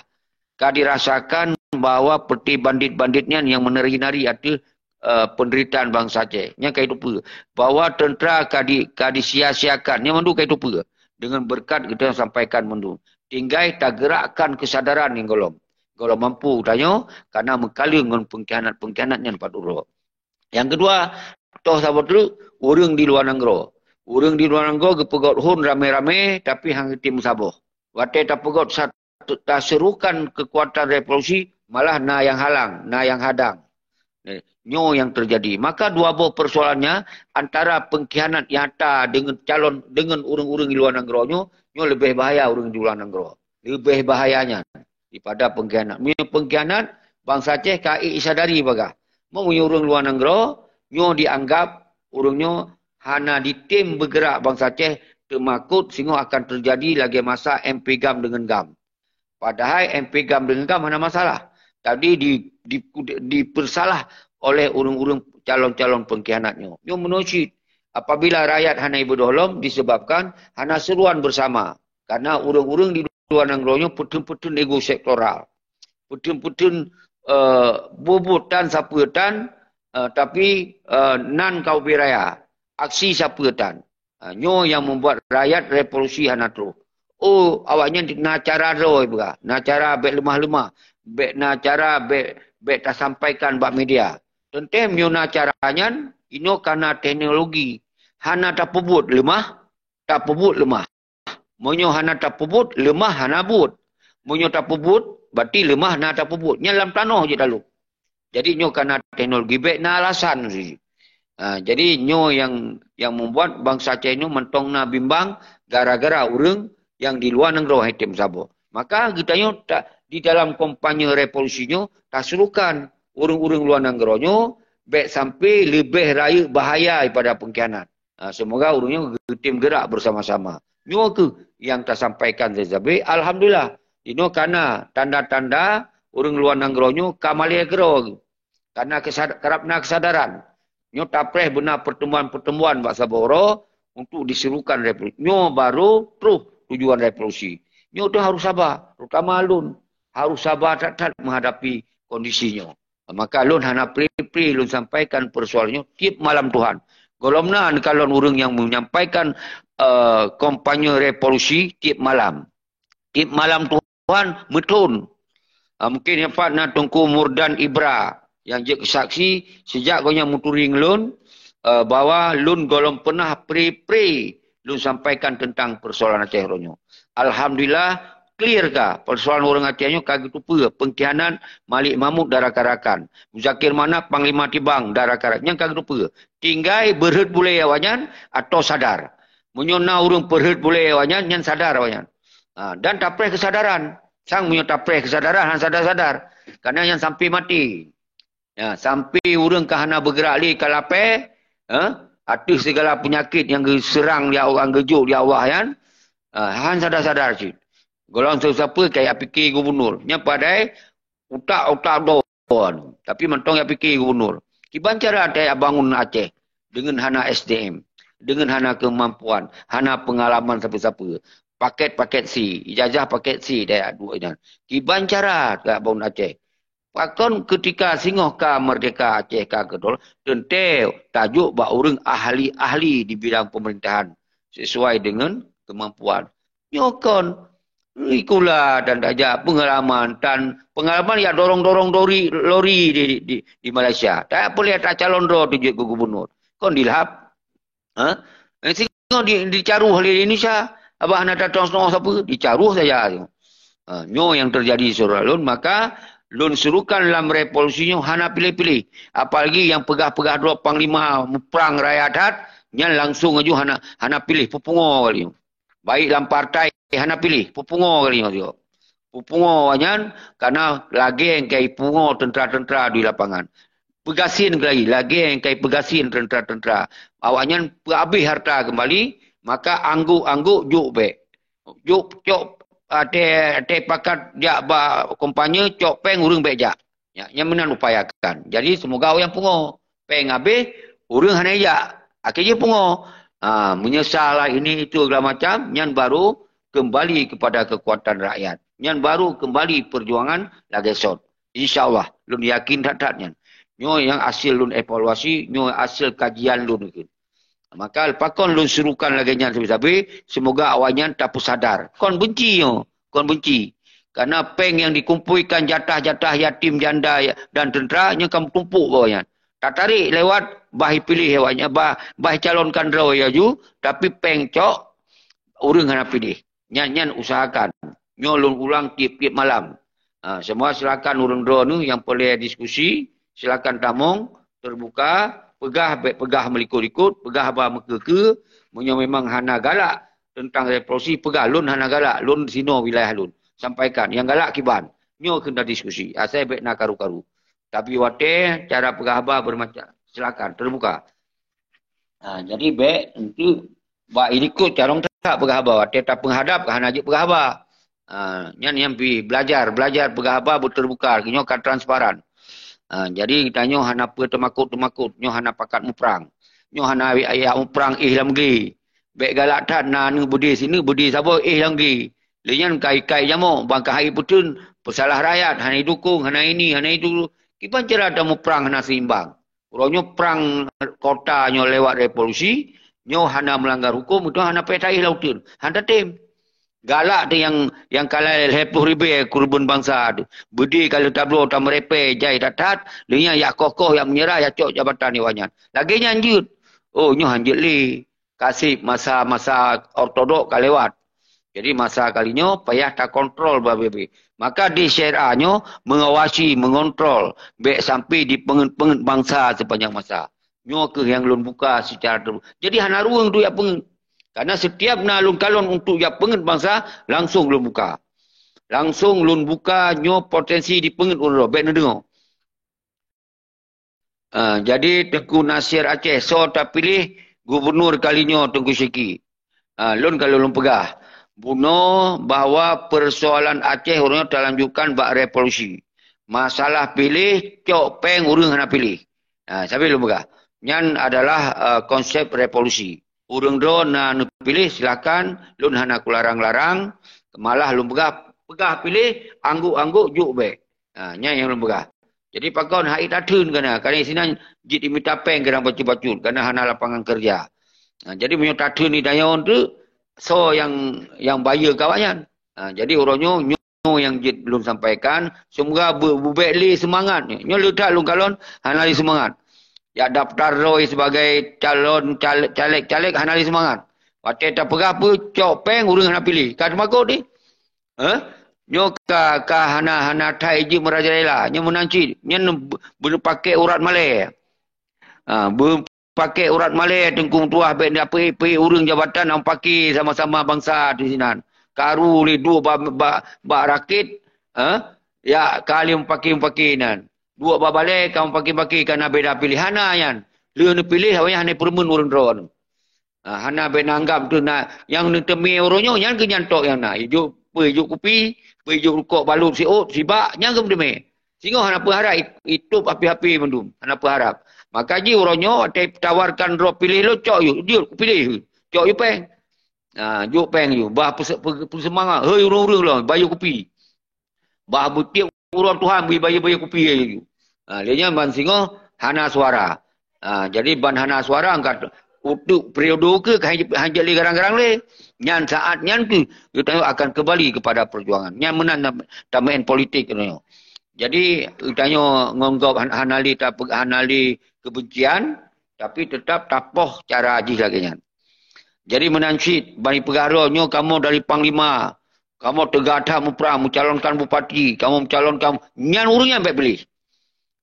Ka dirasakan bahwa peuti bandit-bandit nyan nyang meunari-nari ateueh, eh, penderitaan bansa Aceh. Nyan ka jiteupeue bahwa tentera ka di-, ka disia-siakan. Nyan mandum ka jiteupeue. Dengan berkat geutanyoe sampaikan mandum. Tinggai tagerakkan kesadaran nyang gohlom. Gohlom mampu tanyoe, karena meukaleueng ngon pengkhianat-pengkhianat nyan pat uroe. Nyang keudua, toh saboh treuk, ureuëng di luwa nanggroe. Ureuëng di luwa nanggroe geupeugöt hon ramé-ramé, tapi han geutem meusaboh. Watée tapeugöt sa-, taserukan keukuatan revolusi, malah na nyang halang, na nyang hadang. Eh, nyoe nyang teujadi. Maka dua boh persoalannya, antara pengkhianat nyata deungon calon, deungon ureuëng-ureuëng di luwa nanggroe nyoe, nyoe leubeh bahaya ureuëng di luwa nanggroe. Leubeh bahaya nyan daripada pengkhianat. Meunyoe pengkhianat, bansa Aceh ka ék jisadari bagah. Meunyoe ureuëng luwa nanggroe, nyoe dianggap ureuëng nyoe hana jitem beugerak bansa Aceh, teumakot singoh akan teujadi lagée masa M P GAM deungon GAM. Padahai M P GAM deungon GAM hana masalah. Tapi di, di, dipeursalah oleh ureuëng-ureuëng calon-calon pengkhianat nyoe. Nyoe meunoe cit, apabila rakyat hana ibeudôh lom disebabkan hana seuruan bersama. Karena ureuëng-ureuëng di luwa nanggroe nyoe peuteun-peuteun ego sektoral. Peuteun-peuteun, eh, bubuet tan sapeue tan, eh, tapi, eh, nan ka ubé raya. Aksi sapeue tan. Ha, nyoe nyang membuat rakyat revolusi hana troh. Oh, awaknyan na cara droe peugah, na cara bèk leumah-leumah, bèk na cara bèk, bèk tasampaikan bak media. Teuntèe meunyoe na cara nyan, inoe ka na teknologi. Hana tapeubuet leumah, tapeubuet leumah. Meunyoe hana tapeubuet, leumah hana buet. Meunyoe tapeubuet, berarti leumah na tapeubuet. Nyan lam tanoh jeuet talu. Jadi nyoe ka na teknologi, bèk na alasan. Ha, jadi nyoe nyang, nyang membuat bansa Aceh nyoe mantong na bimbang gara-gara ureueng nyang di luwa nanggroe hai tem saboh. Maka geutanyoe ta-, di dalam kampanye revolusi nyoe tasurukan ureueng-ureueng luwa nanggroe nyoe bèk sampai leubeh rayeuk bahaya daripada pengkhianat. Ha, semoga ureueng nyoe geutem gerak bersama-sama. Nyoe keuh nyang tasampaikan dari Zabe. Alhamdulillah, inoe ka na tanda-tanda ureueng luwa nanggroe nyoe ka malèe keudroe. Ka na kesad-, karab na kesadaran. Nyoe tapreh beuna pertemuan-pertemuan bak saboh uroe untuk diserukan revolusi. Nyoe baru troh tujuan revolusi. Nyoe tu harus saba, terutama lôn harus saba that-that menghadapi kondisi nyoe. Maka lôn hana pri-pri lôn sampaikan persoalan nyoe tiep malam Tuhan. Gohlom na neukalon ureueng nyang menyampaikan, eh, kampanye revolusi tiep malam. Tiep malam Tuhan meuthon. Ah, mungkin nyoe pat na Teungku Murdan Ibra nyang jeuet saksi sejak gobnyan meuturi ngon lôn, eh, bahwa lôn gohlom peunah pri-pri lôn sampaikan teuntang persoalan Aceh uroe nyoe. Alhamdulillah, clear ka persoalan ureueng Aceh nyoe ka geuteupeue, pengkhianat Malik Mahmud dan rakan-rakan. Muzakir Manaf, Panglima Tibang dan rakan-rakan nyan ka geuteupeue. Tinggai beurhot bulèe awaknyan atau sadar. Meunyoe na ureueng peurhot bulèe awaknyan, nyan sadar awaknyan. Ha, dan tapreh kesadaran. Sang meunyoe tapreh kesadaran, han sadar-sadar. Karena nyan sampai maté. Ya, sampai ureueng ka hana beugerak lé, ka lapèe, ha, ateueh segala peunyakét nyang geuseurang di Allah, geujok di Allah nyan, ha, han sadar-sadar cit. Gohlom siapa-siapa ka jak pike gubunur. Nyan padahai utak-utak droe. Tapi mantong jak pike gubunur. Kiban cara tajak bangun Aceh deungon hana S D M, deungon hana keumampuan, hana peungalaman sapeue-sapeue. Paket-paket C, ijazah paket C tajak duek nyan. Kiban cara tajak bangun Aceh. Pakon keutika singoh ka meurdeka Aceh ka keudroe, teuntèe tajok bak ureueng ahli-ahli di bidang peumeurintahan sesuai deungon keumampuan. Nyoe kon, sikula dan tajak peungalaman, tan peungalaman jak dorong-dorong lori, lori di, di, di Malaysia. Tak peureulèe tacalon droe teuh jeuet keu gubunur. Kon dilhab. Ha? Eh, singoh di, dicaroh lé Indonesia. Abah hana tatong-tong sapeue, dicaroh saja. Ha, nyoe nyang teujadi syedara lôn, maka lôn serukan lam revolusi nyoe hana piléh-piléh. Apalagi nyang peugah-peugah droe panglima muprang raya that, nyan langsung aju hana, hana piléh, peupungo kali nyoe. Baik lam partai hana piléh, peupungo kali nyoe sigoe. Peupungo awaknyan karena lagèe nyang ka ipungo teuntra-teuntra di lapangan. Peugasien kali, lagèe nyang ka ipeugasien teuntra-teuntra. Awaknyan peuabéh harta keumbali, maka anggôk-anggôk jok bèk. Jok cok, ah, tée, tée pakat jak bak kampanye, cok péng ureueng bèk jak. Ya, nyan meunan upayakan. Jadi semoga awaknyan pungo. Péng habéh, ureueng hana jak. Akhé jih pungo. Ha, meunyeusal lah ini itu segala macam, nyan baru kembali kepada kekuatan rakyat. Nyan baru kembali perjuangan lagèe sot. Insya Allah, lôn yakin that-that nyan. Nyoe nyang hasil lôn evaluasi, nyoe hasil kajian lôn. Maka pakon lôn serukan lagèe nyan sabe-sabe, semoga awaknyan tapeusadar. Kon benci nyoe, kon benci. Karena péng nyang dikumpuikan jatah-jatah yatim, janda dan tentera nyoe ka meutumpok bak awaknyan. Tatarék lewat bah ipiléh awaknyan, bah, bah icalonkan droe laju, tapi péng cok ureueng hana piléh. Nyan, nyan usahakan. Nyoe lôn ulang tiep-tiep malam. Ha, semua silakan ureueng droeneuh nyang peureulèe diskusi, silakan tamong, terbuka, peugah, bèk peugah meulikot-likot, peugah haba meukeue-keue. Meunyoe memang hana galak teuntang revolusi, peugah lôn hana galak, lôn sinoe wilayah lôn. Sampaikan, nyang galak kiban. Nyoe keuh na diskusi, asai bèk na karu-karu. Tapi watèe cara peugah haba bermacam, silakan, terbuka. Ha, jadi bèk untuk bak ilikot carông that peugah haba. Watèe tapeunghadap, hana jeuet peugah haba. Ha, nyan nyang pih belajar, belajar peugah haba beuteuruka, nyoe ka transparan. Ha, jadi tanyoe hana peue teumakot-teumakot, nyoe hana pakat muprang. Nyoe hana ayah muprang éh lam gé. Bèk galak that na aneuk beudé sineuk, beudé saboh éh lam gé. Lé nyan kai-kai jamok, ban ka hai peuteun, peusalah rakyat, hana idukong, hana ini, hana itu. Kiban cara tamuprang hana seimbang. Uroe nyoe prang kota nyoe lewat revolusi, nyoe hana meulanggar huköm, itu hana payah taéh lam uteuen. Hana tem. Galak teuh nyang, nyang ka lhèe ploh ribèe keureubeuen bansa teuh. Beudé ka lheueh tabloe tameurèpèe jai that-that, lheueh nyan jak koh-koh, jak meunyeurah, jak cok jabatan di awak nyan. Lagèe nyan jeuet. Oh, nyoe han jeuet lé. Ka sép masa-masa ortodok ka lewat. Jadi masa kali nyoe payah takontrol babeh-beh. Maka di syariah nyoe mengawasi, mengontrol, bèk sampai dipeungeut-peungeut bansa sepanjang masa. Nyoe keuh nyang lôn buka secara terbuka. Jadi hana ruweueng untuk jak peungeut. Karena setiap na lôn kalon untuk jak peungeut bansa, langsung lôn buka. Langsung lôn buka nyoe potensi dipeungeut ureueng droe, bèk neudeungoe. Ah, jadi Teungku Nasir Aceh, soe tapiléh gubernur kali nyoe Teungku Syeki? Ah, lôn ka lôn peugah. Bunoe bahwa persoalan Aceh uroe nyoe talanjutkan bak revolusi. Masalah piléh, cok péng ureueng hana piléh. Ah, sabé lôn peugah. Nyan adalah, ah, konsep revolusi. Ureueng droe na neupiléh, silakan, lôn hana kularang-larang. Malah lôn peugah, peugah piléh, angguk-angguk jok bèk. Ha, nyan nyang lôn peugah. Jadi pakon hai tatheun kana, kana sinan jeuet jimita péng keu ureueng bacut-bacut, kana hana lapangan kerja. Ha, jadi meunyoe tatheun di tanyoe tu, soe nyang, nyang bayeue keu awak nyan? Ha, jadi uroe nyoe, nyoe nyang jeuet lôn sampaikan, semoga beu-, beubèk lé seumangat. Nyoe le that lôn kalon hana lé seumangat. Jak daftar droe sebagai calon cale-, caleg-caleg hana lé seumangat. Watèe tapeugah peue, cok péng ureueng hana piléh. Ka teumakot ni. Heh? Nyoe ka, ka hana, hana that jeuet meurajalela. Nyoe meunan cit. Nyan be-, beupakèk urat malèe. Ha, beupakèk urat malèe Teungku Meutuah bèk dapeuet-peuet ureueng jabatan nyang pakè sama-sama bansa di sinan. Karu lé duek bak, bak, bak rakét, ha? Ya, ka lheueh mupakè-mupakè nan. Duek bak balèe ka mupakè-pakè kana beda piléh. Hana nyan. Lheueh neupiléh, awaknyan hana peureumeun ureueng droe. Ha, hana bèk neuanggap tu na, nyang neuteumé uroe nyoe, nyan keuh nyan tok nyang na. Ijok, peue ijok kupi, peue ijok rukok balot siôt, sibak, nyan keuh meuteumé. Singoh hana peuharap it-, itôb api-api mandum, hana peuharap. Maka jih uroe nyoe watèe tawarkan droe piléh lôn, cok yue, jeuet kupiléh. Cok yue péng. Ha, jok péng yue, bah peuseumang-, peuseumang-, hei ureueng-ureueng lôn, bayeue kupi. Bah beutiek uroe Tuhan bri bayeue-bayeue kupi laju. Ha, lé nyan ban singoh hana suara. Ha, jadi ban hana suara angkat untuk periode keu ka hanjeuet lé garang-garang lé. Nyan saat nyan keuh geutanyoe akan kembali kepada perjuangan. Nyan meunan tam-, tameu'en politik geutanyoe. Jadi geutanyoe ngon gob han-, hana lé tape-, hana lé kebencian, tapi tetap tapoh cara jih lagèe nyan. Jadi meunan cit bani peugah droe nyoe kamoe dari panglima, kamoe teuga that muprang, meucalonkan bupati, kamoe meucalonkan, nyan ureueng nyan bèk piléh.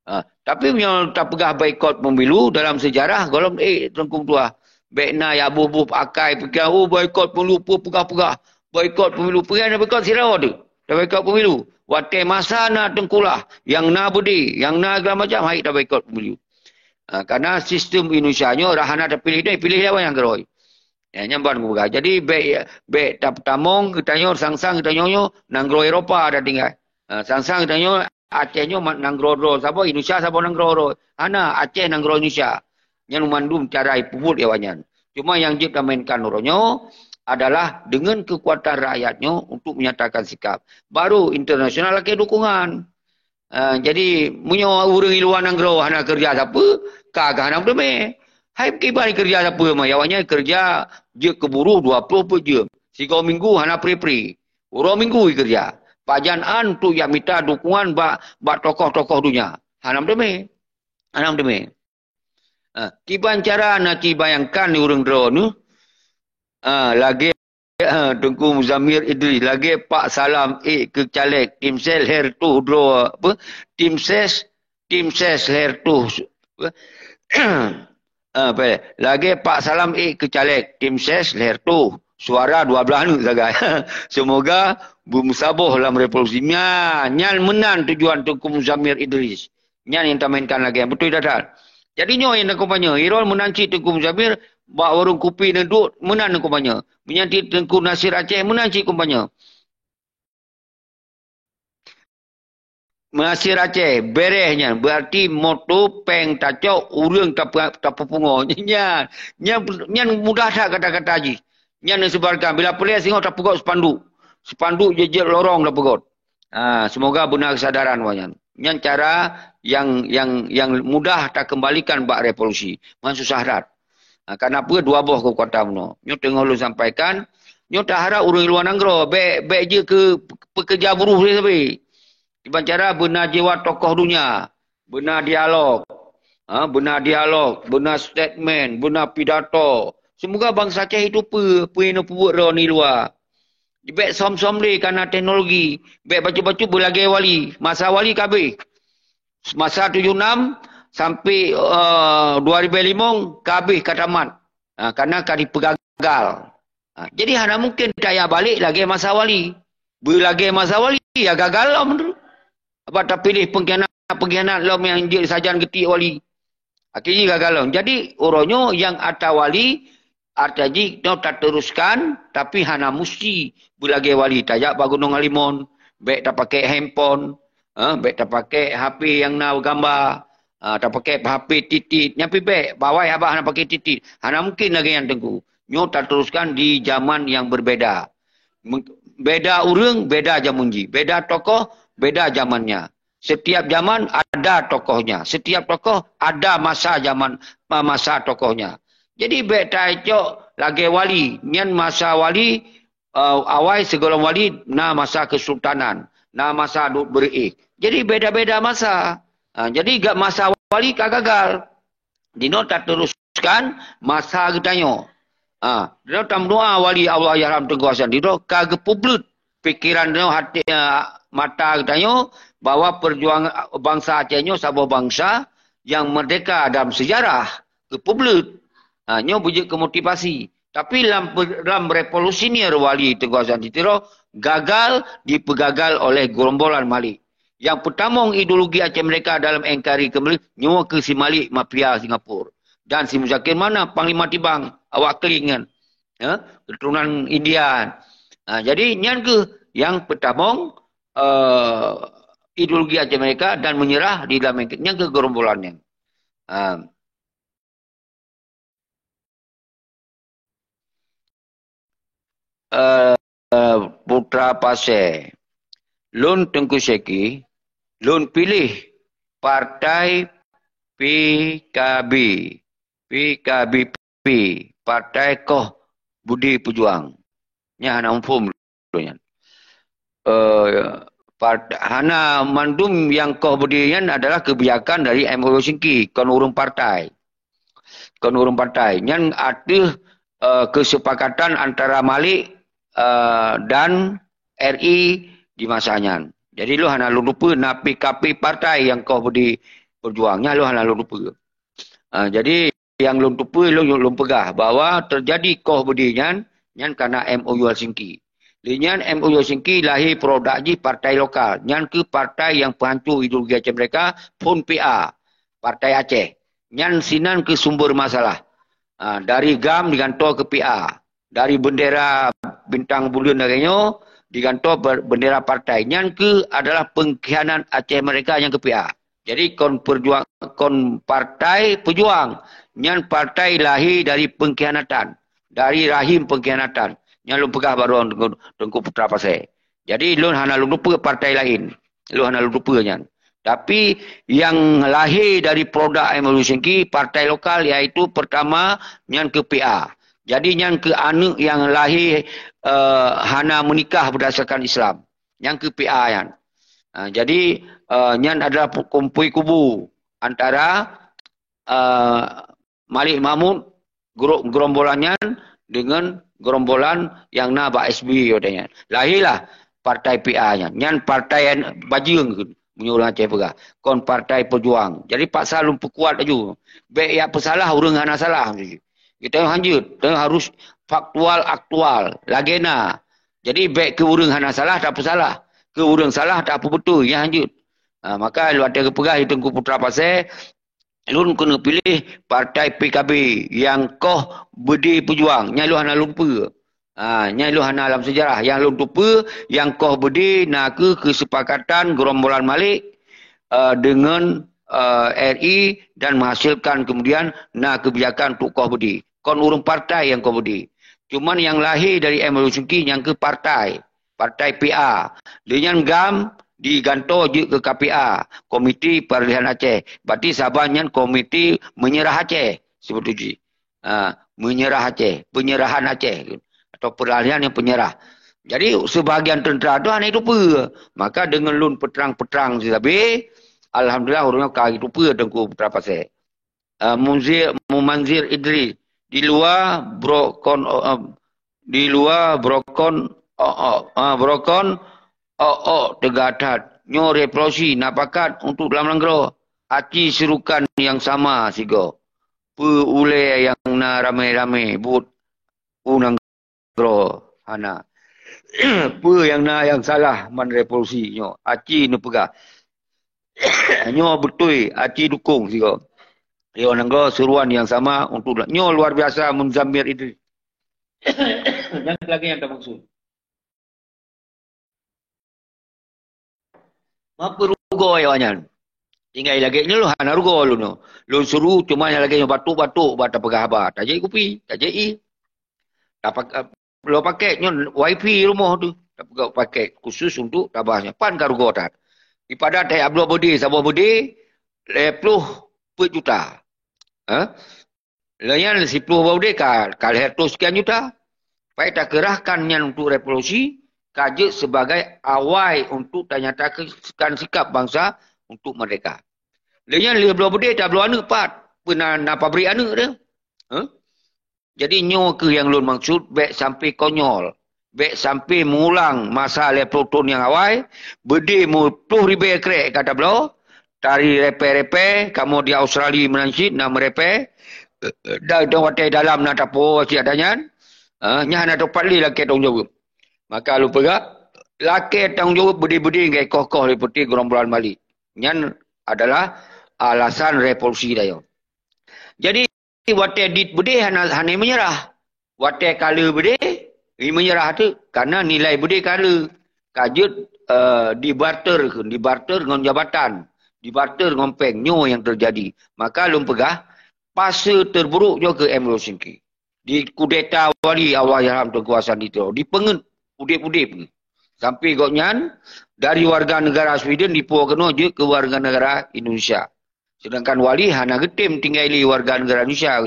Ha, tapi meunyoe tapeugah boikot pemilu dalam sejarah, gohlom ék Teungku Meutuah. Bèk na ya boh-boh akai pikiran, oh boikot pemilu, peue peugah-peugah. Boikot pemilu, peue nyang boikot sidroe teuh. Taboikot pemilu. Watèe masa na teungkulah, nyang na beudé, nyang na segala macam, hai taboikot pemilu. Ha, karena sistem Indonesia nyoe, dah hana tapiléh, piléh lé awak nyang keurôi. Ya, nyan ban kupeugah. Jadi, bèk, bèk ta-, tamong geutanyoe, sang-sang geutanyoe nyoe nanggroe Eropa tatinggai. Ha, sang-sang geutanyoe Aceh nyoe ma-, nanggroe droe saboh, Indonesia saboh nanggroe droe. Hana, Aceh nanggroe Indonesia. Nyan mandum cara ipeubuet awak nyan. Cuma nyang jeuet tamainkan uroe nyoe adalah dengan kekuatan rakyat nyoe untuk menyatakan sikap. Baru internasional lakèe dukungan. Ah, jadi, meunyoe ureueng i luwa nanggroe hana keureuja sapeue, ka, ka hana meuteumé. Hai kiban keureuja sapeue mah, awaknyan keureuja jeuet keu buruh dua ploh peuet jeuem. Sigoe minggu hana pri-pri. Uroe minggu jikeureuja. Pajan an untuk jak mita dukungan bak, bak tokoh-tokoh donya. Hana meuteumé. Hana meuteumé. Ah, kiban cara na ci bayangkan di ureueng droeneuh. Ah, lagèe, ah, Teungku Muzamir Idris, lagèe Pak Salam ék keu caleg, tim ses lhèe reutôh droe, apa? Tim ses, tim ses lhèe reutôh, apa? Ah, apa? Lagèe Pak Salam ék keu caleg, tim ses lhèe reutôh, suara dua blaih neuk sagai. Semoga beumeusaboh lam revolusi. Nyan, nyan meunan tujuan Teungku Muzamir Idris. Nyan nyang tamainkan lagèe nyan. Beutôi that-that. Jadi nyoe nyang neukumpanye. Irol meunan cit Teungku Muzamir, bak warong kupi neuduek meunan neukumpanye. Meunyan cit Teungku Nasir Aceh meunan cit kumpanye. Nasir Aceh, bèrèh nyan. Berarti moto péng tacok, ureueng tape-, tapeupungo. Nyan, nyan, nyan mudah that kata-kata jih. Nyan neusebarkan. Bila peureulèe singoh tapeugöt spanduk. Spanduk jeuet-jeuet lorong tapeugöt. Ah, semoga beuna kesadaran awaknyan. Nyan cara nyang, nyang, nyang mudah takeumbalikan bak revolusi. Man susah that. Ah, karena peue dua boh keukuatan bunoe. Nyoe teungoh lôn sampaikan, Nyoe taharap ureuëng luwa nanggroe, bék, bék jeuet keu pekerja buruh sabe. Kiban cara beuna jiwa tokoh dunia, beuna dialog. Ha, beuna dialog, beuna statement, beuna pidato. Semoga bansa Aceh itu peue, peue nyang peubuet droe ni luwa. Bék som-som lé kana teknologi, bék bacut-bacut beulagée wali. Masa wali ka habéh. Masa tujuh enam sampai, eh, dua ribu lima ka habéh ka tamat. Ha, karena ka dipeugagal. Ha, jadi hana mungkin tajak balek lagée masa wali. Beulagée masa wali, ya gagal lom tu. Apa tapiléh pengkhianat-pengkhianat lom nyang jeuet sajan geutik wali. Akhirnya gagal lom. Jadi uroe nyoe nyang ata wali, ata jih nyoe tateruskan, tapi hana musti beulagée wali. Tajak bak Gunong Halimon, bék tapakai handphone, ha, bék tapakai H P nyang na gamba, ha, tapakai H P titit. Nyan pih bék, bawai haba hana pakai titit. Hana mungkin lagée nyan Teungku. Nyoe tateruskan di zaman yang berbeda. Meng-, beda ureuëng, beda zaman jih. Beda tokoh, beda zamannya. Setiap zaman ada tokohnya. Setiap tokoh ada masa zaman, masa tokohnya. Jadi bék tacok lagée wali. Nyan masa wali, eh, awai sigohlom wali na masa kesultanan, na masa duek beuréh. Jadi beda-beda masa. Ha, jadi gak masa wali ka gagal. Dinoe tateruskan masa geutanyoe. Ha, dinoe tameudoa wali Allah Yahram Teungku Hasan dinoe ka geupeubleuet pikiran dinoe hati, eh, mata geutanyoe bahwa perjuangan bansa Aceh nyoe saboh bansa yang merdeka dalam sejarah, geupeubleuet. Ha, nyoe beujeuet keu motivasi. Tapi lam, lam revolusinir wali Teungku Hasan di Tiro gagal, dipeugagal oleh gerombolan Malik. Yang peutamong ideologi Aceh Merdeka dalam N K R I keumbali nyoe keu si Malik mafia Singapura dan si Muzakir Manaf Panglima Tibang awak Kling kan. Ya, keturunan India. Ha, jadi nyan keuh yang peutamong, eh, ideologi Aceh Merdeka dan menyerah di dalam N K R I nyan keuh gerombolan nyan. Ha. Eh, Putra Pasé. Lôn Teungku Syeki, lôn piléh partai P K B, P K B P, Partai Koh Budi Pejuang. Nyan hana muphom lôn nyan. Eh, part-, hana mandum nyang koh budi nyan adalah kebijakan dari M O U Helsinki, kon ureuëng partai. Kon ureuëng partai. Nyan ateueh, eh, kesepakatan antara Malik, eh, dan R I di masa nyan. Jadi lôn hana lôn lupa na P K P partai nyang koh budi pejuang. Nyan lôn hana lôn lupa. Ah, jadi nyang lôn tupeue, lôn, lôn peugah bahwa terjadi koh budi nyan, nyan karena M O U Helsinki. Lé nyan M O U Helsinki lahé produk jih partai lokal. Nyan keuh partai nyang peuhanco ideologi Aceh Merdeka, phon P A, Partai Aceh. Nyan sinan keuh sumber masalah. Ah, dari GAM digantoe keu P A. Dari bendera bintang buleuen lagée nyoe digantoe ber-, bendera partai. Nyan keuh adalah pengkhianat Aceh Merdeka nyang keu P A. Jadi kon perjuang, kon partai pejuang. Nyan partai lahé dari pengkhianatan, dari rahim pengkhianatan. Nyan lôn peugah baroe Teungku, Teungku Putra Pasé. Jadi lôn hana lôn lupa partai laén. Lôn hana lôn lupa nyan. Tapi nyang lahé dari produk M O U Helsinki, partai lokal, yaitu pertama nyan keu P A. Jadi nyan keuh aneuëk nyang lahé, eh, hana menikah berdasarkan Islam. Nyan keuh P A nyan. Ah, jadi, eh, nyan adalah pu-, kumpui kubu antara, eh, Malik Mahmud, gro-, gerombolan nyan dengan gerombolan nyang na bak S B Y watée nyan. Lahé lah partai P A nyan. Nyan partai bajeueng keuh, meunyoe ureuëng Aceh peugah. Kon partai pejuang. Jadi paksa lôn peukuat laju. Bék jak peusalah ureuëng hana salah. Geutanyoe hanjeuet, tanyoe harus faktual, aktual, lagée na. Jadi bék keu ureuëng hana salah tapeusalah, keu ureuëng salah tapeubeutôi, nyan hanjeuet. Ha, maka lôn watée geupeugah di Teungku Putra Pasé, lôn keuneuk piléh partai P K B nyang koh budi pejuang, nyan lôn hana lôn lupa. Ha, nyan lôn hana lam sejarah. Nyang lôn tupeue, nyang koh budi na keuh kesepakatan gerombolan Malik, eh, dengan, eh, R I dan menghasilkan kemudian na kebijakan untuk koh budi. Kon ureuëng partai nyang koh budi. Cuman nyang lahé dari M O U Helsinki nyan keuh partai. Partai P A. Lé nyan GAM digantoe jeuet keu K P A, Komiti Peralihan Aceh. Berarti saban nyan komiti menyerah Aceh, sebetul jih. Ha, menyerah Aceh, penyerahan Aceh. atau peralihan nyang penyerah. Jadi, sebahagian tentera tu hana jiteupeue. Maka, deungon lôn peutrang-peutrang sisabe, alhamdulillah, ureuëng nyoe ka jiteupeue Teungku Putra Pasé. Ah, Munzir, Mumanzir Idris, di luwa brokon, ah, di luwa brokon, oh, oh, ah, brokon, oh, oh, teuga that. Nyoe revolusi na pakat untuk lam nanggroe. Aci sirukan nyang sama sigoe. Peue ulée nyang na ramé-ramé buet u nanggroe hana. Peue nyang na nyang salah man revolusi nyoe? Aci neupeugah. Nyoe beutôi, aci dukong sigoe. Yo nanggroe seruan nyang sama untuk nyoe luar biasa Munzamir Idris. Dan lagée nyang tamaksud. Meupeue rugoe awaknyan? Tinggai lagée nyoe hana rugoe lôn nyoe. Lôn suruh cuma nyang lagée nyoe batuk-batuk bak tapeugah haba. Tajép kupi, tajép ié. Tapak-, lo paket nyoe wifi rumoh tu. Tapeugah paket khusus untuk tabah nyoe. Pan ka rugoe that. Ipadat hai abloe beudé, saboh beudé, lhée ploh peuet juta. Ha? Lheueh nyan siploh boh udeb ka, ka lhèe reutôh sekian juta. Pai takeurahkan nyan untuk revolusi, ka jeuet sebagai awai untuk tanyatakan sikap bansa untuk merdeka. Lheueh nyan lheueh bloe beudé tabloe aneuk pat, peue na, na pabrik aneuk teuh. Huh? Jadi nyoe keuh nyang lôn maksud, bék sampai konyol. Bék sampai meulang masa lhèe ploh thôn nyang awai, beudé meuploh ribèe krek ka tabloe, tari rèpèe-rèpèe, kamoe di Australia meunan cit na meurèpèe, dan watèe dalam na tapoh cit adanyan, ha, nyan hana teupat lé lakèe tanggong jaweueb. Maka lôn peugah, lakèe tanggong jaweueb beudé-beudé ngon koh-koh lé peuté gerombolan Malik. Nyan adalah alasan revolusi tanyoe. Jadi, watèe dit beudé hana, hana meunyeurah. Watèe kale beudé, meunyeurah teuk, karena nilai beudé kale. Ka jeuet, eh, dibarter, dibarter ngon jabatan, dibarter ngon péng. Nyoe nyang teujadi. Maka lôn peugah, fase terburuk nyoe keu M Rosinki. Dikudeta wali Allahyarham Teungku Hasan di Tiro. Dipeungeut udeb-udeb. Sampai gobnyan dari warga negara Sweden dipuwoe keunoe jeuet keu warga negara Indonesia. Sedangkan wali hana geutem tinggai lé warga negara Indonesia,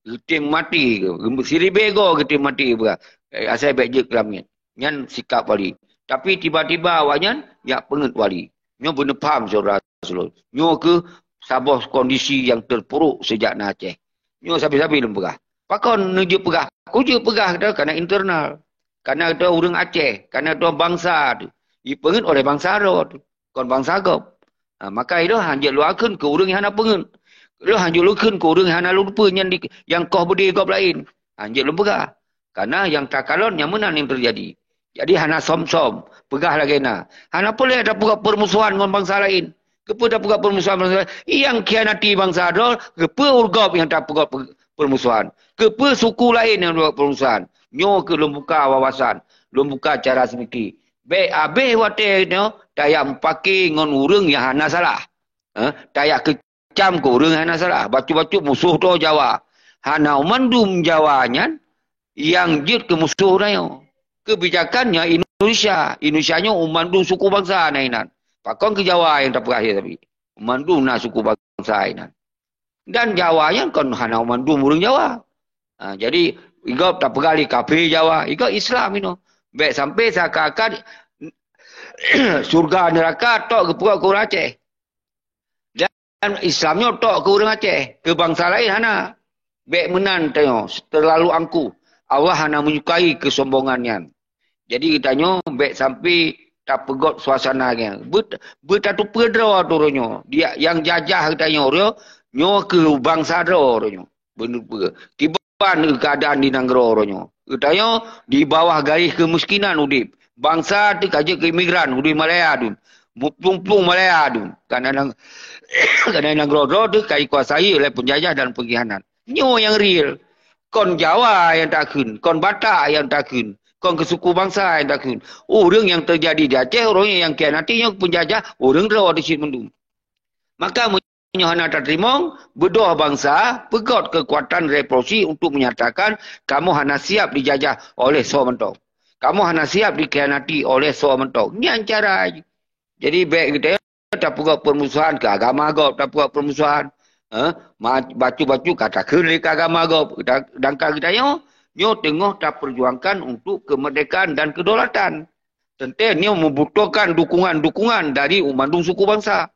geutem maté. Siribèe goe geutem maté, peugah, eh, asai bèk jeuet keu lamiet. Nyan sikap wali. Tapi tiba-tiba awaknyan jak peungeut wali. Nyoe beuneupham, syedara seulon. Nyoe keuh saboh kondisi nyang terpuruk sejak na Aceh. Nyoe sabe-sabe lôn peugah. Pakon neujeuet peugah? Kujeuet peugah, karena internal. Karena ureuëng Aceh, karena bansa tu. Dipeungeut oleh bansa droe tu. Kon bansa gob. Ha, maka ilôn hanjeuet lôn akheun keu ureuëng nyang hana peungeut. Ilôn hanjeuet lôn kheun keu ureuëng nyang hana lôn peue nyan di, nyang koh beudé gob laén. Hanjeuet lôn peugah. Karena nyang takalon nyang meunan nyang teujadi. Jadi hana som-som. Peugah lagèe na. Hana peureulèe tapeugah peurmusohan ngon bansa laén. Keupeue tapeugah peurmusohan bansa laén? Nyang khianati bansa droe, keupeue ureuëng gob nyang tapeugah pe-, peurmusohan? Keupeue suku laén nyang tapeugah peurmusohan? Nyoe keuh lôn buka wawasan, lôn buka cara seumiki. Bèk abéh watèe nyoe tajak meupaké ngon ureuëng nyang hana salah. Eh, tajak keucam keu ureuëng nyang hana salah. Bacut-bacut musoh droe Jawa. Hana mandum Jawa nyan nyang jeuet keu musoh tanyoe. Keubijakan nyan Indonesia. Indonesia nyoe mandum suku bansa na inan. Pakon keu Jawa nyang tapeugah sabe. Mandum na suku bansa inan. Dan Jawa nyan kon hana mandum ureuëng Jawa. Ha, jadi, igob tapeugah lé kafé Jawa, igob Islam inoe. Bèk sampai seakan-akan syurga neuraka tok geupeugah keu ureuëng Aceh. Dan Islam nyoe tok keu ureuëng Aceh, keu bansa laén hana. Bèk meunan tanyoe, terlalu angkuh. Allah hana menyukai kesombongan nyan. Jadi geutanyoe bèk sampai tapeugöt suasana nyan. Beut-, beutateupeue droe tu uroe nyoe. Dia nyang jajah geutanyoe uroe nyoe keu bansa droe uroe nyoe. Beuneupeue. Kiban keadaan di nanggroe uroe nyoe. Geutanyoe di bawah garis keumiskinan udeb. Bansa teuh ka jeuet keu imigran, udeb Malaya dum. Muplung-plung Malaya dum. Karena nang-, karena nanggroe droe teuh ka dikuasai oleh penjajah dan pengkhianat. Nyoe nyang real. Kon Jawa nyang takheun, kon Batak nyang takheun, kon keu suku bansa nyang takheun. Ureuëng nyang teujadi di Aceh, ureuëng nyang khianati nyoe penjajah, ureuëng droe di cit mandum. Maka meunyoe hana tateurimong, beudôh bansa peugöt keukuatan revolusi untuk menyatakan kamoe hana siap dijajah oleh soe mantong. Kamoe hana siap dikhianati oleh soe mantong. Nyan cara jih. Jadi, bèk geutanyoe tapeugöt peurmusohan keu agama gob, tapeugöt peurmusohan, eh, ma-, bacut-bacut ka takheun lé keu agama gob, ta-, sedangkan geutanyoe Nyoe teungoh tapeujuangkan untuk kemerdekaan dan kedaulatan. Teuntée nyoe membutuhkan dukungan-dukungan dari umat suku bangsa.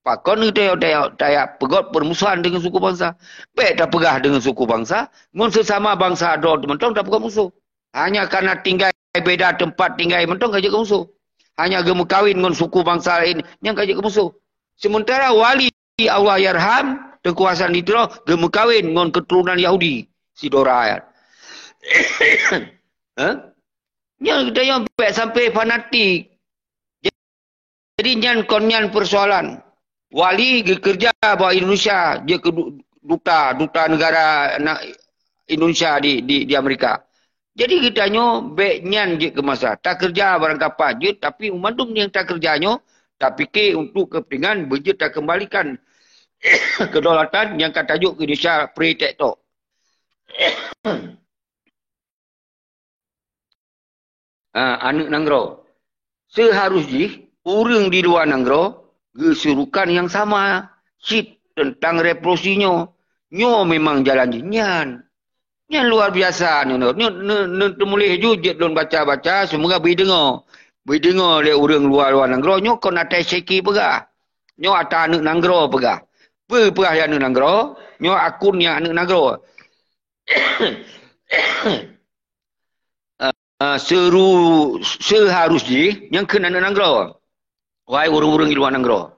Pakon geutanyoe tajak peugét permusuhan dengan suku bangsa? Bék tapeugah dengan suku bangsa, ngon sesama bangsa droe mantong tapeugét musuh. Hanya karena tinggai beda tempat tinggai mantong ka jeuet keu musuh. Hanya geumeukawen ngon suku bangsa laén nyang ka jeuet keu musuh. Sementara wali Allahyarham Teungku Hasan di Tiro geumeukawen ngon keturunan Yahudi, si Dora. Hah? Nyan geutanyoe bék sampai fanatik. Jadi nyan kon nyan persoalan. Wali geukeureuja bak Indonesia, jeuet keu du-, duta, duta negara na-, Indonesia di, di, di Amerika. Jadi geutanyoe bék nyan jeuet keu masalah. Takeureuja barangkapat jeuet, tapi umat dum nyang takeureuja nyoe tapike untuk kepentingan beujeuet takeumbalikan kedaulatan nyang ka tajok keu Indonesia pre tok. Ha, aneuk nanggroe. Seuharus jih ureuëng di luwa nanggroe geusurukan nyang sama cit teuntang revolusi nyoe. Nyoe memang jalan jih nyan. Nyan luar biasa nyoe. Nyoe, nyoe, nyoe, nyoe teumuléh ju jeuet lôn baca-baca, semoga beudeungoe. Beudeungoe lé ureuëng luwa-luwa nanggroe nyoe kon atai syeki peugah. Nyoe ata aneuk nanggroe peugah. Peue peugah aneuk nanggroe? Nyoe akun nyang aneuk nanggroe. Ah, seru-, seuharus jih nyang kheun aneuk nanggroe. Wahai ureuëng-ureuëng di luwa nanggroe.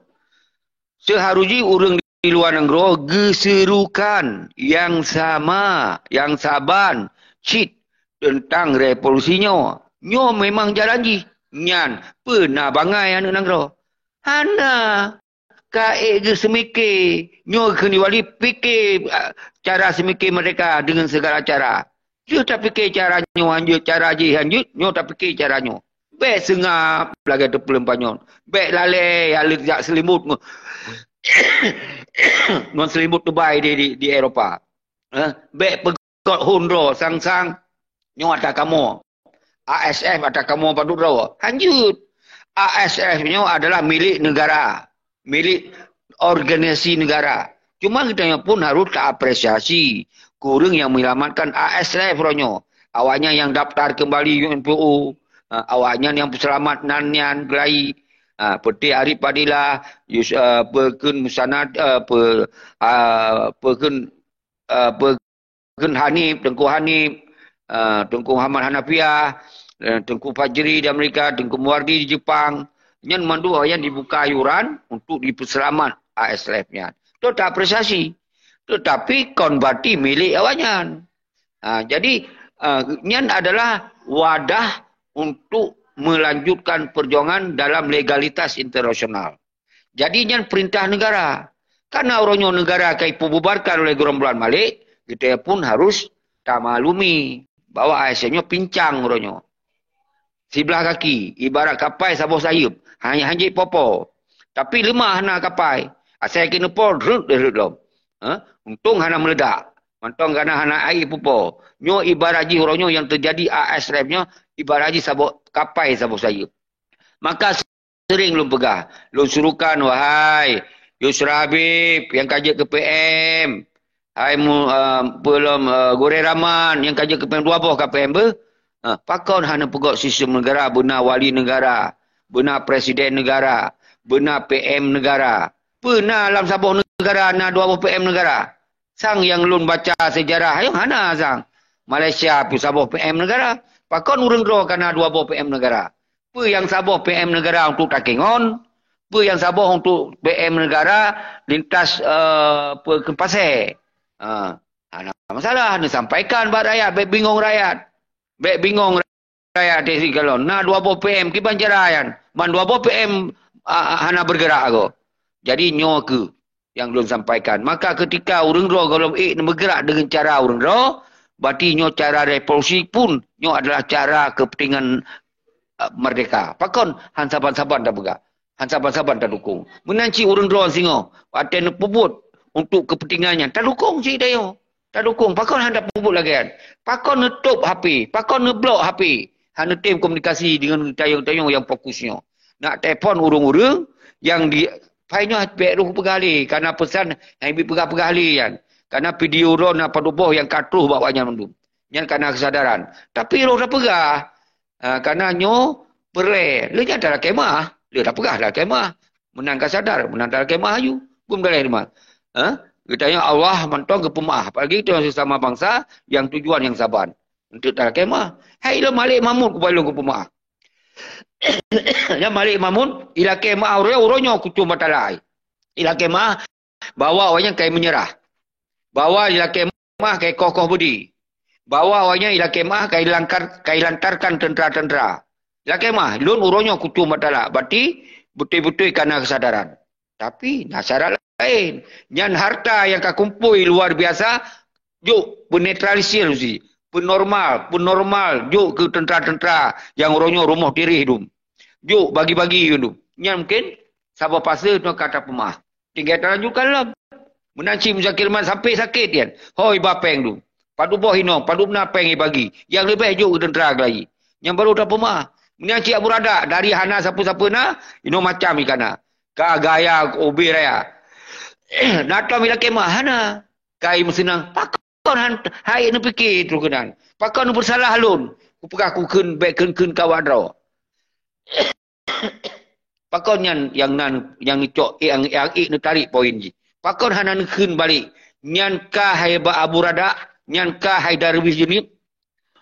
Seuharus jih ureuëng di luwa nanggroe geuseurukan nyang sama, nyang saban cit teuntang revolusi nyoe. Nyoe memang jalan jih. Nyan peue na bangai aneuk nanggroe? Hana. Ka ék geuseumike. Nyoe kheun wali pike, ah, cara seumike merdeka dengan segala cara. Jeuet tapike cara nyoe hanjeuet, cara jih hanjeuet, nyoe tapike cara nyoe. Bék seungab lagée teupeuleum panyöt. Bék lalée jak seulimut ngon, ngon seulimut teubai di, di, di Eropa. Eh, bék peugét hon droe sang-sang nyoe ata kamoe. A S F ata kamoe padub droe. Hanjeuet. A S F nyoe adalah milik negara, milik organisasi negara. Cuma geutanyoe pun harus taapresiasi keu ureuëng nyang menyelamatkan A S F uroe nyoe. Awaknyan nyang daftar keumbali U N P O, ha, awaknyan nyang peuseulamat nan nyan geulai, ha, Peuté Arif Fadilah, Yus-, eh, Peukheun Musanad, eh, Pe-, ah, Peukheun, eh, Pe-, Teungku Hanif, Teungku Hanif, eh, Teungku Muhammad Hanafiah, eh, Teungku Fajri di Amerika, Teungku Muwardi di Jepang. Nyan mandum awaknyan dibuka yuran untuk dipeuseulamat A S F nyan. Tu taapresiasi. Tetapi kon berarti milik awaknyan. Ha, jadi, eh, nyan adalah wadah untuk melanjutkan perjuangan dalam legalitas internasional. Jadi nyan perintah negara. Karena uroe nyoe negara ka ipeububarkan oleh gerombolan Malik, geutanyoe pun harus tamaklumi bahwa A S F nyoe pincang uroe nyoe. Siblah kaki, ibarat kapai saboh sayeup, hanya hanjeuet popo. Tapi leumah hana kapai. Asai keuneuk po, rhut deh rhut lom. Ha? Untông hana meuledak. Mantong kana hana aé pupo. Nyoe ibarat jih uroe nyoe nyang teujadi A S F nyoe, ibarat jih saboh kapai saboh sayeup. Maka sering lôn peugah, lôn surukan, wahai Yusra Habib nyang ka jeuet keu P M, hai mu, uh, peulom, uh, Gurée Rahman nyang ka jeuet keu P M, dua boh ka P M beuh. Uh, pakon hana peugét sistem negara, beuna wali negara, beuna presiden negara, beuna P M negara. Peue na lam saboh negara na dua boh P M negara? Sang nyang lôn baca sejarah, ayong hana sang. Malaysia pun saboh P M negara. Pakon ureuëng droe kana dua boh P M negara? Peue nyang saboh P M negara untuk takengon? Peue nyang saboh untuk P M negara lintas, eh, peue keu pasé? Ha, hana masalah, neusampaikan bak rakyat, bék bingong rakyat. Bék bingong rakyat di sikalon. Na dua boh P M, kiban cara nyan. Ban dua boh P M, ah, hana bergerak ko. Jadi nyoe keuh nyang lôn sampaikan. Maka ketika ureuëng droe gohlom ék neumeugerak deungon cara ureuëng droe, berarti nyoe cara revolusi pun nyoe adalah cara kepentingan, uh, merdeka. Pakon han saban-saban tapeugah, han saban-saban tadukong. Meunan cit ureuëng droe singoh, watée neupeubuet untuk kepentingan nyan, tadukong cit tanyoe. Tadukong, pakon han tapeubuet lagée nyan? Pakon neutôb H P? Pakon neublok H P? Hana tem komunikasi deungon tayong-tayong nyang fokus nyoe. Nak telepon ureuëng-ureuëng nyang di, pai nyoe bék roh peugah lé, kana peusan nyang bi peugah-peugah lé nyan. Kana video droe na padub boh nyang ka troh bak awaknyan mandum. Nyan kana keusadaran. Tapi roh tapeugah, ha, kana nyoe peureulée. Lheueh nyan talakée meu'ah. Lheueh tapeugah talakée meu'ah. Meunan ka sadar, meunan talakée meu'ah aju. Beumeudalée teuma. Ha? Geutanyoe Allah mantong geupeumeu'ah. Apalagi geutanyoe sesama bansa nyang tujuan nyang saban. Untuk talakée meu'ah. Hai lôn Malik Mahmud kuba lôn geupeumeu'ah. Nyan Malik Mahmud, ilakée meu'ah uroe, uroe nyoe kucom batala ai. Ilakée meu'ah, bahwa awaknyan kai meunyeurah. Bahwa ilakée meu'ah kai koh-koh beudi. Bahwa awaknyan ilakée meu'ah kai langkar, kai lantarkan teuntra-teuntra. Ilakée meu'ah, lôn uroe nyoe kucom batala. Berarti beutôi-beutôi kana keusadaran. Tapi na syarat laén. Nyan harta nyang ka kumpôi luar biasa, jok peunetralisir usi. Peunormal, peunormal, jok keu teuntra-teuntra nyang uroe nyoe rumoh tireh dum. Jok bagi-bagi dum. Nyan mungken saboh fase nyoe ka tapeumeu'ah. Tinggai talanjutkan lom. Meunan cit Muzakir Man sampai sakét nyan. Hôi ba péng dum. Padub boh inong, padub na péng ibagi. Nyang leubeh jok keu teuntra geulayi. Nyan baru tapeumeu'ah. Meunan cit Abu Radak, dari hana sapeue-sapeue na, inoe macam ikana. Ka gaya ubé raya. Na tom ilakée meu'ah hana. Kai meuseunang. Pakon han hai neupike trok keunan. Pakon neupeusalah lôn. Kupeugah kukheun bék kheun-kheun keu awak droe. Pakon nyan nyang nan nyang neucok nyang, nyang ék neutarek poin jih. Pakon hana neukheun balek. Nyan ka hai ba Abu Radak, nyan ka hai Darwis Junib.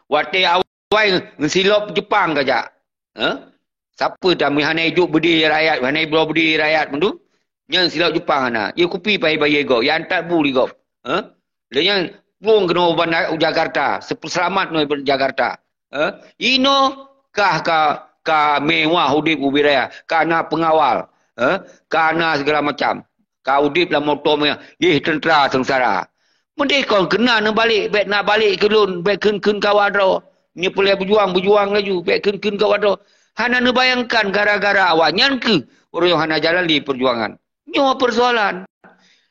Watée awai ngon silop Jepang ka jak. Ha? Sapeue dah meuhana ijuk beudé rakyat, hana ibloe beudé rakyat mandum? Nyan silop Jepang hana. Ie kupi pai bayeue gob, ie antat bu lé gob. Ha? Lé nyan plueng keunoe u bandar u Jakarta, seupeuseulamat noe u Jakarta. Ha? Inoe kah ka, ka mewah udeb u wilayah, ka na pengawal, ha? Ka na segala macam. Ka udeb lam moto mewah, yeh teuntra seungsara. Meudeh kon keunan neubalek, bék na balek keu lôn, bék kheun-kheun keu awak droe. Nyoe peulée beujuang, beujuang laju, bék kheun-kheun keu awak droe. Hana neubayangkan gara-gara awaknyan keuh ureuëng hana jalan di peujuangan. Nyoe peusoalan.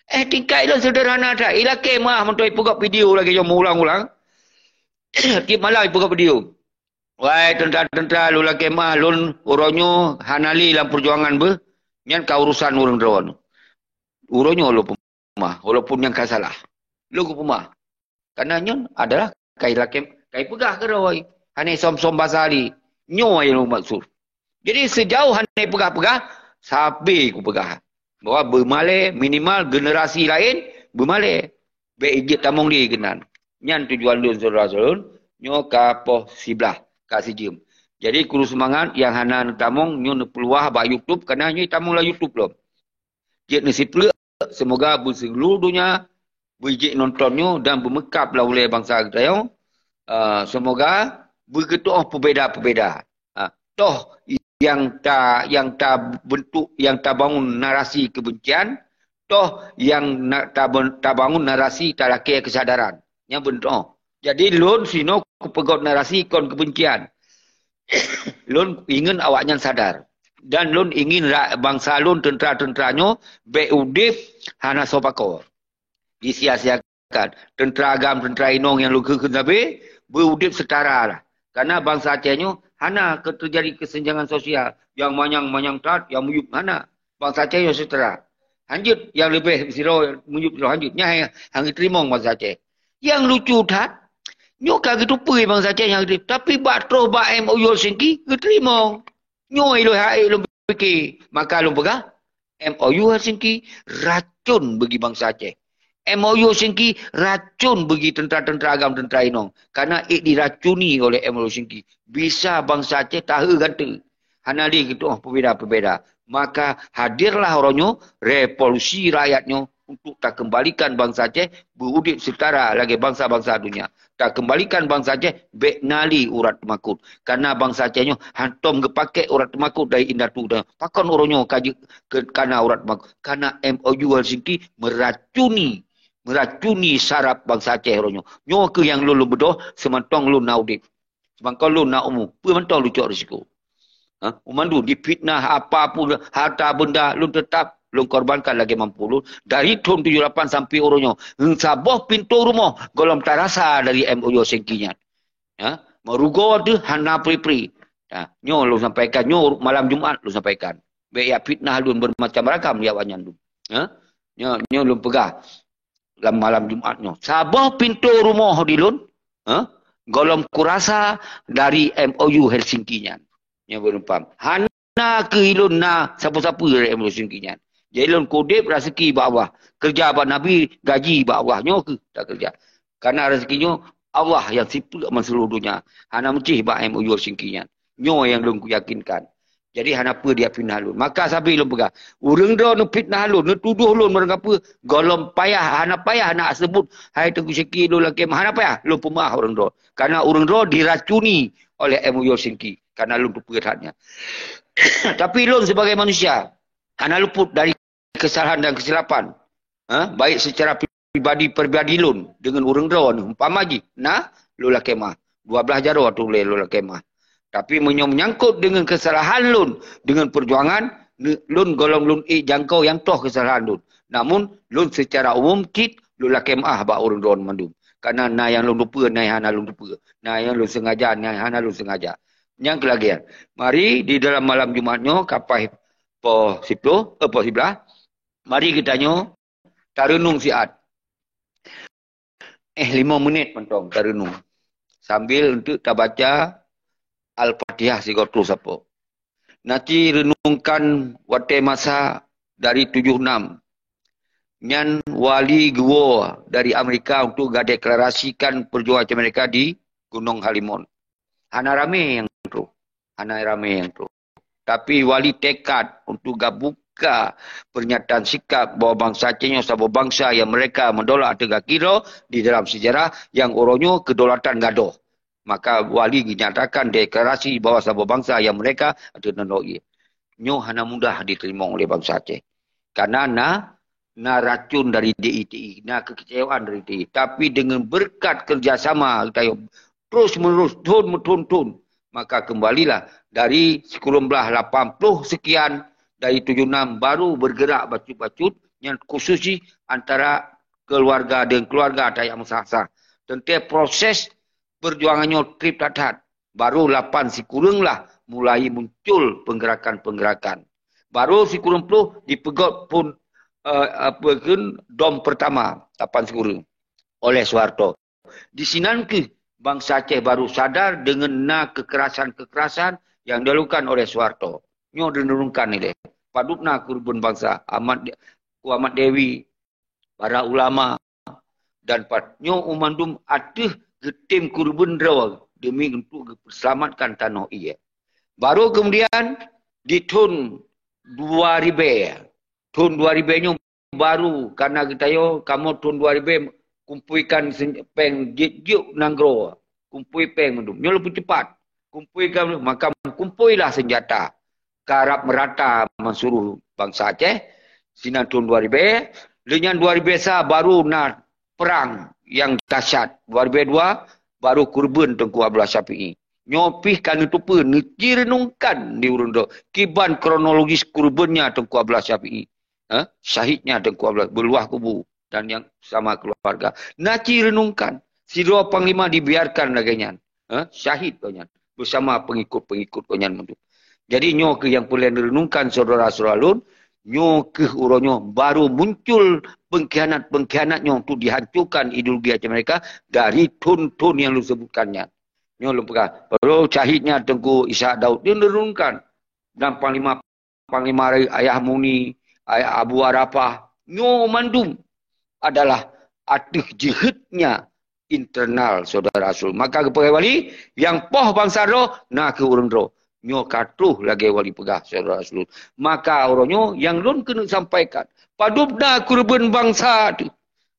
Eh, tingkat lôn seudeurhana that. Ilakée meu'ah meuntoi peugöt video lagée nyoe meuulang-ulang. Tiep malam peugöt video. Wai teuntra-teuntra lôn lakée meu'ah lôn uroe nyoe hana lé lam peujuangan beuh. Nyan ka urusan ureuëng droe. Uroe nyoe lôn peumah, walaupun nyang ka salah. Lôn kupeumah. Karena nyoe adalah kai lakée, kai peugah keudroe. Hana som-som basa lé. Nyoe nyang lôn maksud. Jadi sejauh hana peugah-peugah, sabe kupeugah. Bahwa beumalée minimal generasi laén beumalée. Bék ijeuet tamong di keunan. Nyan tujuan lôn syedara lôn, nyoe ka poh siblaih, ka sijeuem. Jadi kuru seumangat nyang hana neutamong nyoe neupeuluah bak YouTube, karena nyoe tamong lam YouTube lom. Jeuet neusiplek, semoga beuseuluruh donya beujeuet nonton nyoe dan beumeukab lam ulée bansa geutanyoe. Ah, semoga beugeutuoh peubeda-peubeda. Ah, toh nyang ta, nyang ta bentuk, nyang ta bangun narasi kebencian, toh nyang na, ta, ta bangun narasi talakée keusadaran. Nyang beutôi. Jadi lôn sinoe kupeugöt narasi kon kebencian. Lôn ingin awaknyan sadar. Dan lôn ingin ra, bansa lôn teuntra-teuntra nyoe bék udeb hana soe pakoe. Disia-siakan. Teuntra agam, teuntra inong nyang lôn kheun-kheun sabe, beuudeb seutara lah. Karena bansa Aceh nyoe hana ke, terjadi kesenjangan sosial. Nyang manyang, manyang that, nyang miyueb hana. Bansa Aceh nyoe seutara. Hanjeuet nyang leubeh sidroe miyueb sidroe hanjeuet. Nyan han, han geuteurimong bansa Aceh. Nyang lucu that, nyoe ka geuteupeue bansa Aceh nyang geuteurimong. Tapi bak troh bak M O U Helsinki geuteurimong. Nyoe ilôn hai lôn pike, maka lôn peugah, M O U Helsinki racun bagi bansa Aceh. M O U Helsinki racun bagi tentara-tentara agam, tentara inong. Karena ék diracuni oleh M O U Helsinki. Bisa bansa Aceh tahe gante. Hana lé geutuoh peubeda-peubeda. Maka hadirlah uroe nyoe revolusi rakyat nyoe untuk takeumbalikan bansa Aceh beuudeb seutara lagée bansa-bansa dunia. Takeumbalikan bansa Aceh bék na lé urat teumakot. Karena bansa Aceh nyoe hantom geupakék urat teumakot dari indatu. Pakon uroe nyoe ka jeuet kana urat teumakot? Karena M O U Helsinki meracuni, meracuni saraf bansa Aceh uroe nyoe. Nyoe keuh nyang lôn, lôn beudôh seumantong lôn na udeb. Seumantong lôn na umu. Peue mantong lôn cok risiko? Ha? Mandum difitnah, apa pun harta benda lôn tetap lôn korbankan lagée mampu lôn. Dari thon tujoh lapan sampai uroe nyoe, saboh pintoe rumoh gohlom tarasa dari M O U Helsinki nyan. Ha? Meurugoe teuh hana pri-pri. Ha, nyoe lôn sampaikan, nyoe malam Jumat lôn sampaikan. Bék ya fitnah lôn bermacam ragam ya awaknyan lôn. Ha? Nyoe, nyoe lôn peugah lam malam Jumat nyoe. Saboh pintoe rumoh di lôn, ha? Gohlom kurasa dari M O U Helsinki nyan. Nyan beureumpam. Hana keu ilôn na sapeue-sapeue dari M O U Helsinki nyan. Jadi lôn kudeb raseuki bak Allah. Kerja bak Nabi, gaji bak Allah. Nyoe keuh takeureuja. Karena raseuki nyoe Allah nyang sipeuek meuseuluruh donya. Hana meucih bak M O U Helsinki nyan. Nyoe nyang lôn kuyakinkan. Jadi hana peue dia fitnah lôn. Maka sabe lôn peugah, ureuëng droe neufitnah lôn, neutudoh lôn barang kapeue, gohlom payah, hana payah nak seubut, hai Teungku Syeki lôn lakée meuah, hana payah lôn peumeuah ureuëng droe. Karena ureuëng droe diracuni oleh M O U Helsinki. Karena lôn teupeue that nyan. Tapi lôn sebagai manusia, hana luput dari kesalahan dan kesilapan. Ha? Baik secara pribadi-pribadi lôn dengan ureuëng droe ni. Umpama jih, na lôn lakée meuah. Dua belas jaroe tuléh lôn lakée meuah. Tapi meunyoe menyangkut dengan kesalahan lôn, dengan perjuangan, ni- lôn gohlom lôn ék jangkau nyang toh kesalahan lôn. Namun, lôn secara umum cit lôn lakée meuah bak ureuëng droe mandum. Karena na nyang lôn lupa, na nyang hana lôn lupa. Na nyang lôn sengaja, na nyang hana lôn sengaja. Nyang keulagian. Mari di dalam malam Jumat nyoe, kapai poh siploh, eh, poh siblaih, mari geutanyoe tareunong siat. Eh, lima menit mantong tareunong. Sambil untuk tabaca Al-Fatihah sigoe troh sapo. Naci renungkan watée masa dari tujuh enam. Nyan wali geuwoe dari Amerika untuk gadeklarasikan perjuangan Amerika di Gunong Halimon. Hana ramé nyang troh. Hana ramé nyang troh. Tapi wali tekad untuk gabuka pernyataan sikap bahwa bansa Aceh nyoe saboh bansa yang mereka mendolak ateueh gaki droe di dalam sejarah yang uroe nyoe kedaulatan gadoh. Maka wali dinyatakan deklarasi bahwa saboh bansa yang mereka ateueh nandok ie. Nyoe hana mudah diterima oleh bansa Aceh. Karena na na racun dari D I T I, na kekecewaan dari D I T I. Tapi dengan berkat kerjasama kita yang terus menerus, thon meuthon-thon, maka kembalilah dari sikureueng blaih lapan puluh sekian, dari tujuh enam baru bergerak bacut-bacut, yang khusus sih antara keluarga dengan keluarga tak yang mesah-sah. Tentang proses perjuangan nyoe treb that-that. Baru lapan sikureueng lah mulai muncul penggerakan-penggerakan. Baru sikureueng ploh dipeugöt phon, eh, apa kheun, dom pertama, lapan sikureueng, oleh Soeharto. Di sinan keuh bansa Aceh baru sadar dengan na kekerasan-kekerasan yang dilakukan oleh Soeharto. Nyoe direnungkan ilée. Padub na keureubeuen bansa, Ahmad, Ku Ahmad Dewi, para ulama, dan pat nyoe mandum ateueh geutem keureubeuen droe demi untuk geupeuselamatkan tanoh ie. Baru kemudian di thon dua ribée, thon dua ribée nyoe baru karena geutanyoe kamoe thon dua ribée kumpuikan sen- péng jeuet-jeuet nanggroe, kumpui péng mandum. Nyoe leubeh cepat. Kumpuikan, maka kumpuilah senjata. Karab merata meusuruh bansa Aceh. Sinan thon dua ribée, lheueh nyan dua ribée sa baru na perang nyang dahsyat. Dua ribée dua baru keureubeuen Teungku Abdullah Syafi'i. Nyoe pih ka neuteupeue, neucirenungkan di ureuëng droe. Kiban kronologis keureubeuen nyan Teungku Abdullah Syafi'i. Ha? Syahidnya Teungku Abdullah, beuluwah kubu dan yang sama keluarga. Naci renungkan, sidroe panglima dibiarkan lagée nyan. Ha? Syahid gobnyan bersama pengikut-pengikut gobnyan mandum. Jadi nyoe keuh nyang peureulée neurenungkan saudara-saudara lôn, nyoe keuh uroe nyoe baru muncul pengkhianat-pengkhianat nyoe untuk dihancurkan ideologi Aceh Merdeka dari thon-thon nyang lôn sebutkan nyan. Nyoe lôn peugah, baru syahidnya Teungku Ishak Daud, dia neurenungkan. Dan panglima Panglima Ayah Muni, Ayah Abu Arafah, nyoe mandum adalah ateueh jeuheutnya internal saudara Rasul. Maka geupeugah wali, nyang poh bansa droe, na keuh ureuëng droe. Nyoe ka troh lagée wali peugah saudara Rasul. Maka uroe nyoe nyang lôn keuneuk sampaikan, padub na keureubeuen bansa teuh.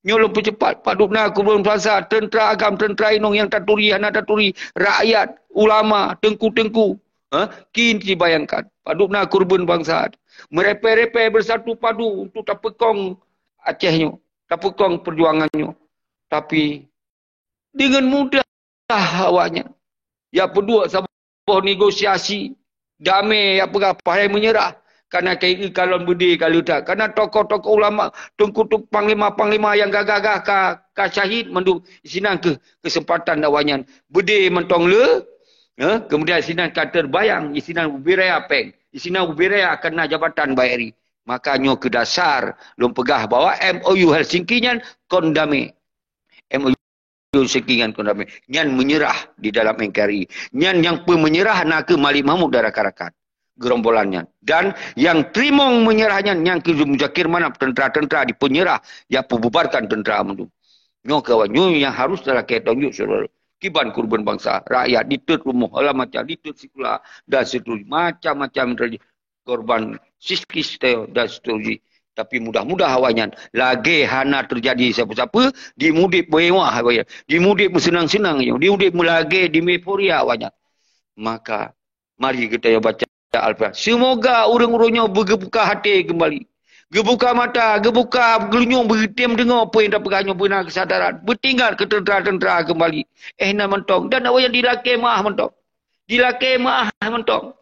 Nyoe lôn peucepat, padub na keureubeuen bansa, teuntera agam, teuntera inong nyang taturi, hana taturi, rakyat, ulama, teungku-teungku. Ha? Kin jibayangkan, padub na keureubeuen bansa. Meurepée-repée beusatu padu untuk tapeukong Aceh nyoe, tapeukong peujuangan nyoe. Tapi, deungon mudah awaknyan. Ya peuduek saboh negosiasi damé, ya peugah padahai meunyeurah. Karena K I kalon beudé ka leutak. Karena tokoh-tokoh ulama, teungku-teungku panglima-panglima nyang gagah-gagah ka, ka syahid mandum. Sinan keuh keuseumpatan awaknyan. Beudé mantong le, eh, kemudian sinan ka teubayang, sinan ubé raya péng, sinan ubé raya keu na jabatan bak ri. Maka nyoe keuh dasar lôn peugah bahwa M O U Helsinki nyan kon damé. M O U Seuki ngon Kondamé. Nyan meunyeurah di dalam N K R I. Nyan nyang peumeunyeurah na kheueh Malik Mahmud dan rakan-rakan geurombolan nyan. Dan nyang teurimong meunyeurah nyan, nyang kheueh Muzakir Manaf, teuntra-teuntra dipeunyeurah, ya peububarkan teuntra mandum. Nyoe kawan, nyoe nyang harôh talakée tanggong jaweueb syedara. Kiban keureubeuen bansa, rakyat, diteuet rumoh, alam macam, diteuet sikula, dan seterusnya, macam-macam terjadi. Korban siskis dan seterusnya. Tapi mudah-mudah awaknyan lagée hana teujadi sapeue-sapeue, dimudeb mewah awaknyan, dimudeb meuseunang-seunang, dimudeb meulagée, di euforia awaknyan. Maka mari geutanyoe baca Al-Fatihah. Seumoga ureuëng-ureuëng nyoe beugeubuka até keumbali. Geubuka mata, geubuka geulinyueng, beutém deungoe peue nyang tapeugah nyoe beuna keusadaran. Beutingat keu teuntra-teuntra keumbali. Eh, na mantong. Dan awaknyan dilakée meuah mantong. Dilakée meuah mantong.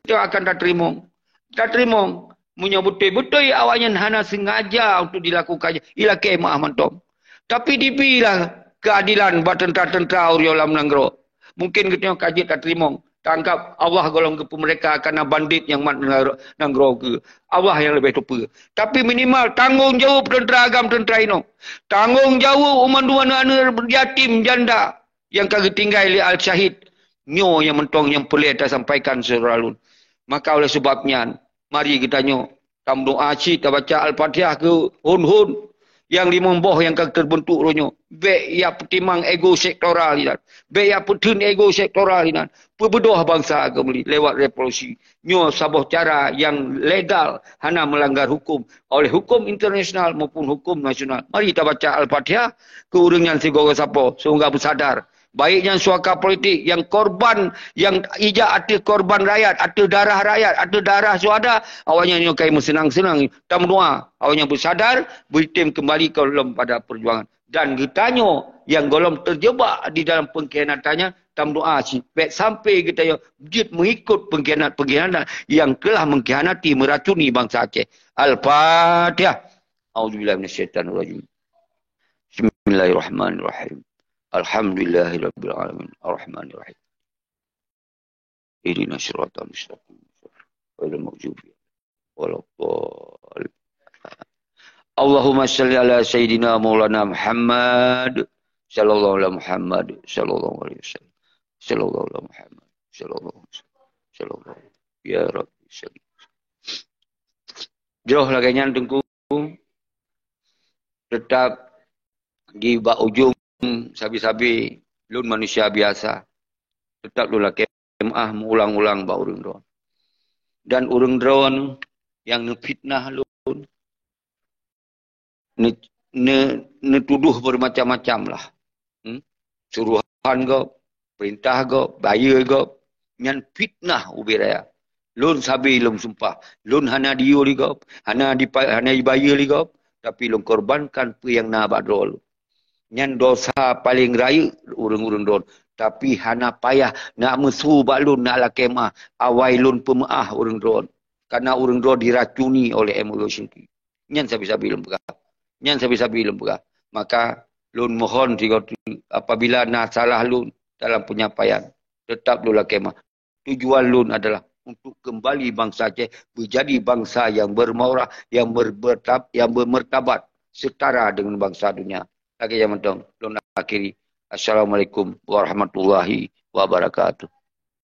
Itu akan tateurimong. Tateurimong. Meunyoe beutôi-beutôi awaknyan hana sengaja untuk dilakukan, ilakée meuah mantong. Tapi dibilah keadilan bak teuntra-teuntra ureuëng lam nanggroe. Mungkin geutanyoe ka jeuet tateurimong. Tangkap Allah golom geupeumeureka karena bandit nyang mat nanggroe, nanggroe keu Allah nyang leubeh tupeue. Tapi minimal tanggong jaweueb teuntra agam, teuntra inong. Tanggong jaweueb umat dua aneuk yatim janda nyang ka geutinggai lé Al-Syahid. Nyoe nyang mantong nyang peureulée tasampaikan syedara lôn. Maka oleh sebab nyan, mari geutanyoe tameudoa cit, tabaca Al-Fatihah keu hon-hon nyang limong boh nyang ka teubeuntuk uroe nyoe. Bék ya peutimang ego sektoral inan. Bék ya peutheun ego sektoral inan. Peubeudôh bansa keumbali lewat revolusi. Nyoe saboh cara nyang legal, hana meulanggar huköm. Oleh huköm internasional maupun huköm nasional. Mari tabaca Al-Fatihah keu ureuëng nyan sigoe sapo, seumoga beusadar. Baik nyang suaka politik, nyang korban, nyang ijak ateueh korban rakyat, ateueh darah rakyat, ateueh darah syuhada, awaknyan nyoe ka meuseunang-seunang. Tameudoa, awaknyan beusadar, beutem keumbali golom pada peujuangan. Dan geutanyoe nyang golom teujeubak di dalam peungkhianatan nyan, tameudoa cit bék sampai geutanyoe jeuet meuikot peungkhianat-peungkhianat nyang telah mengkhianati, meracuni bansa Aceh. Al-Fatihah. A'udzubillahi minasyaitonirrajim. Bismillahirrahmanirrahim. Alhamdulillahirabbil alamin. Arrahmanirrahim. Ihdinas siratal mustaqim. Ghairil maghdubi waladdallin. Allahumma shalli ala sayyidina maulana Muhammad. Sallallahu ala Muhammad. Sallallahu alaihi wasallam. Sallallahu ala Muhammad. Sallallahu alaihi wasallam. Sallallahu. Ya Rabbi, salli. Jroh lagée nyan, Teungku. Teutap di bak ujong sabe-sabe, lôn manusia biasa. Teutap lôn lakée meuah meuulang-ulang bak ureuëng droe. Dan ureuëng droe nyang neufitnah lôn, ne-, ne-, neutudoh beumacam-macam lah. Hmm? Suruhan gob, peurintah gob, bayeue gob, nyan fitnah ubé raya. Lôn sabe lôn sumpah, lôn hana diyue lé gob, hana dipa-, hana dibayeue lé gob, tapi lôn korbankan peue nyang na bak droe lôn. Nyan dosa paleng rayeuk ureuëng-ureuëng droe, tapi hana payah nak meusu bak lôn, nak lakée meuah, awai lôn peumeuah ureuëng droe. Karena ureuëng droe diracuni oleh M O U sendiri. Nyan sabe-sabe lôn peugah. Nyan sabe-sabe lôn peugah. Maka lôn mohon sigoe teuk, apabila na salah lôn dalam penyampaian, teutap lôn lakée meuah. Tujuan lôn adalah untuk keumbali bansa Aceh beujadi bansa nyang bermoral, nyang ber-, bertab-, nyang bermartabat setara dengan bansa dunia. Lagée nyan mantong lôn akhiri. Assalamualaikum warahmatullahi wabarakatuh.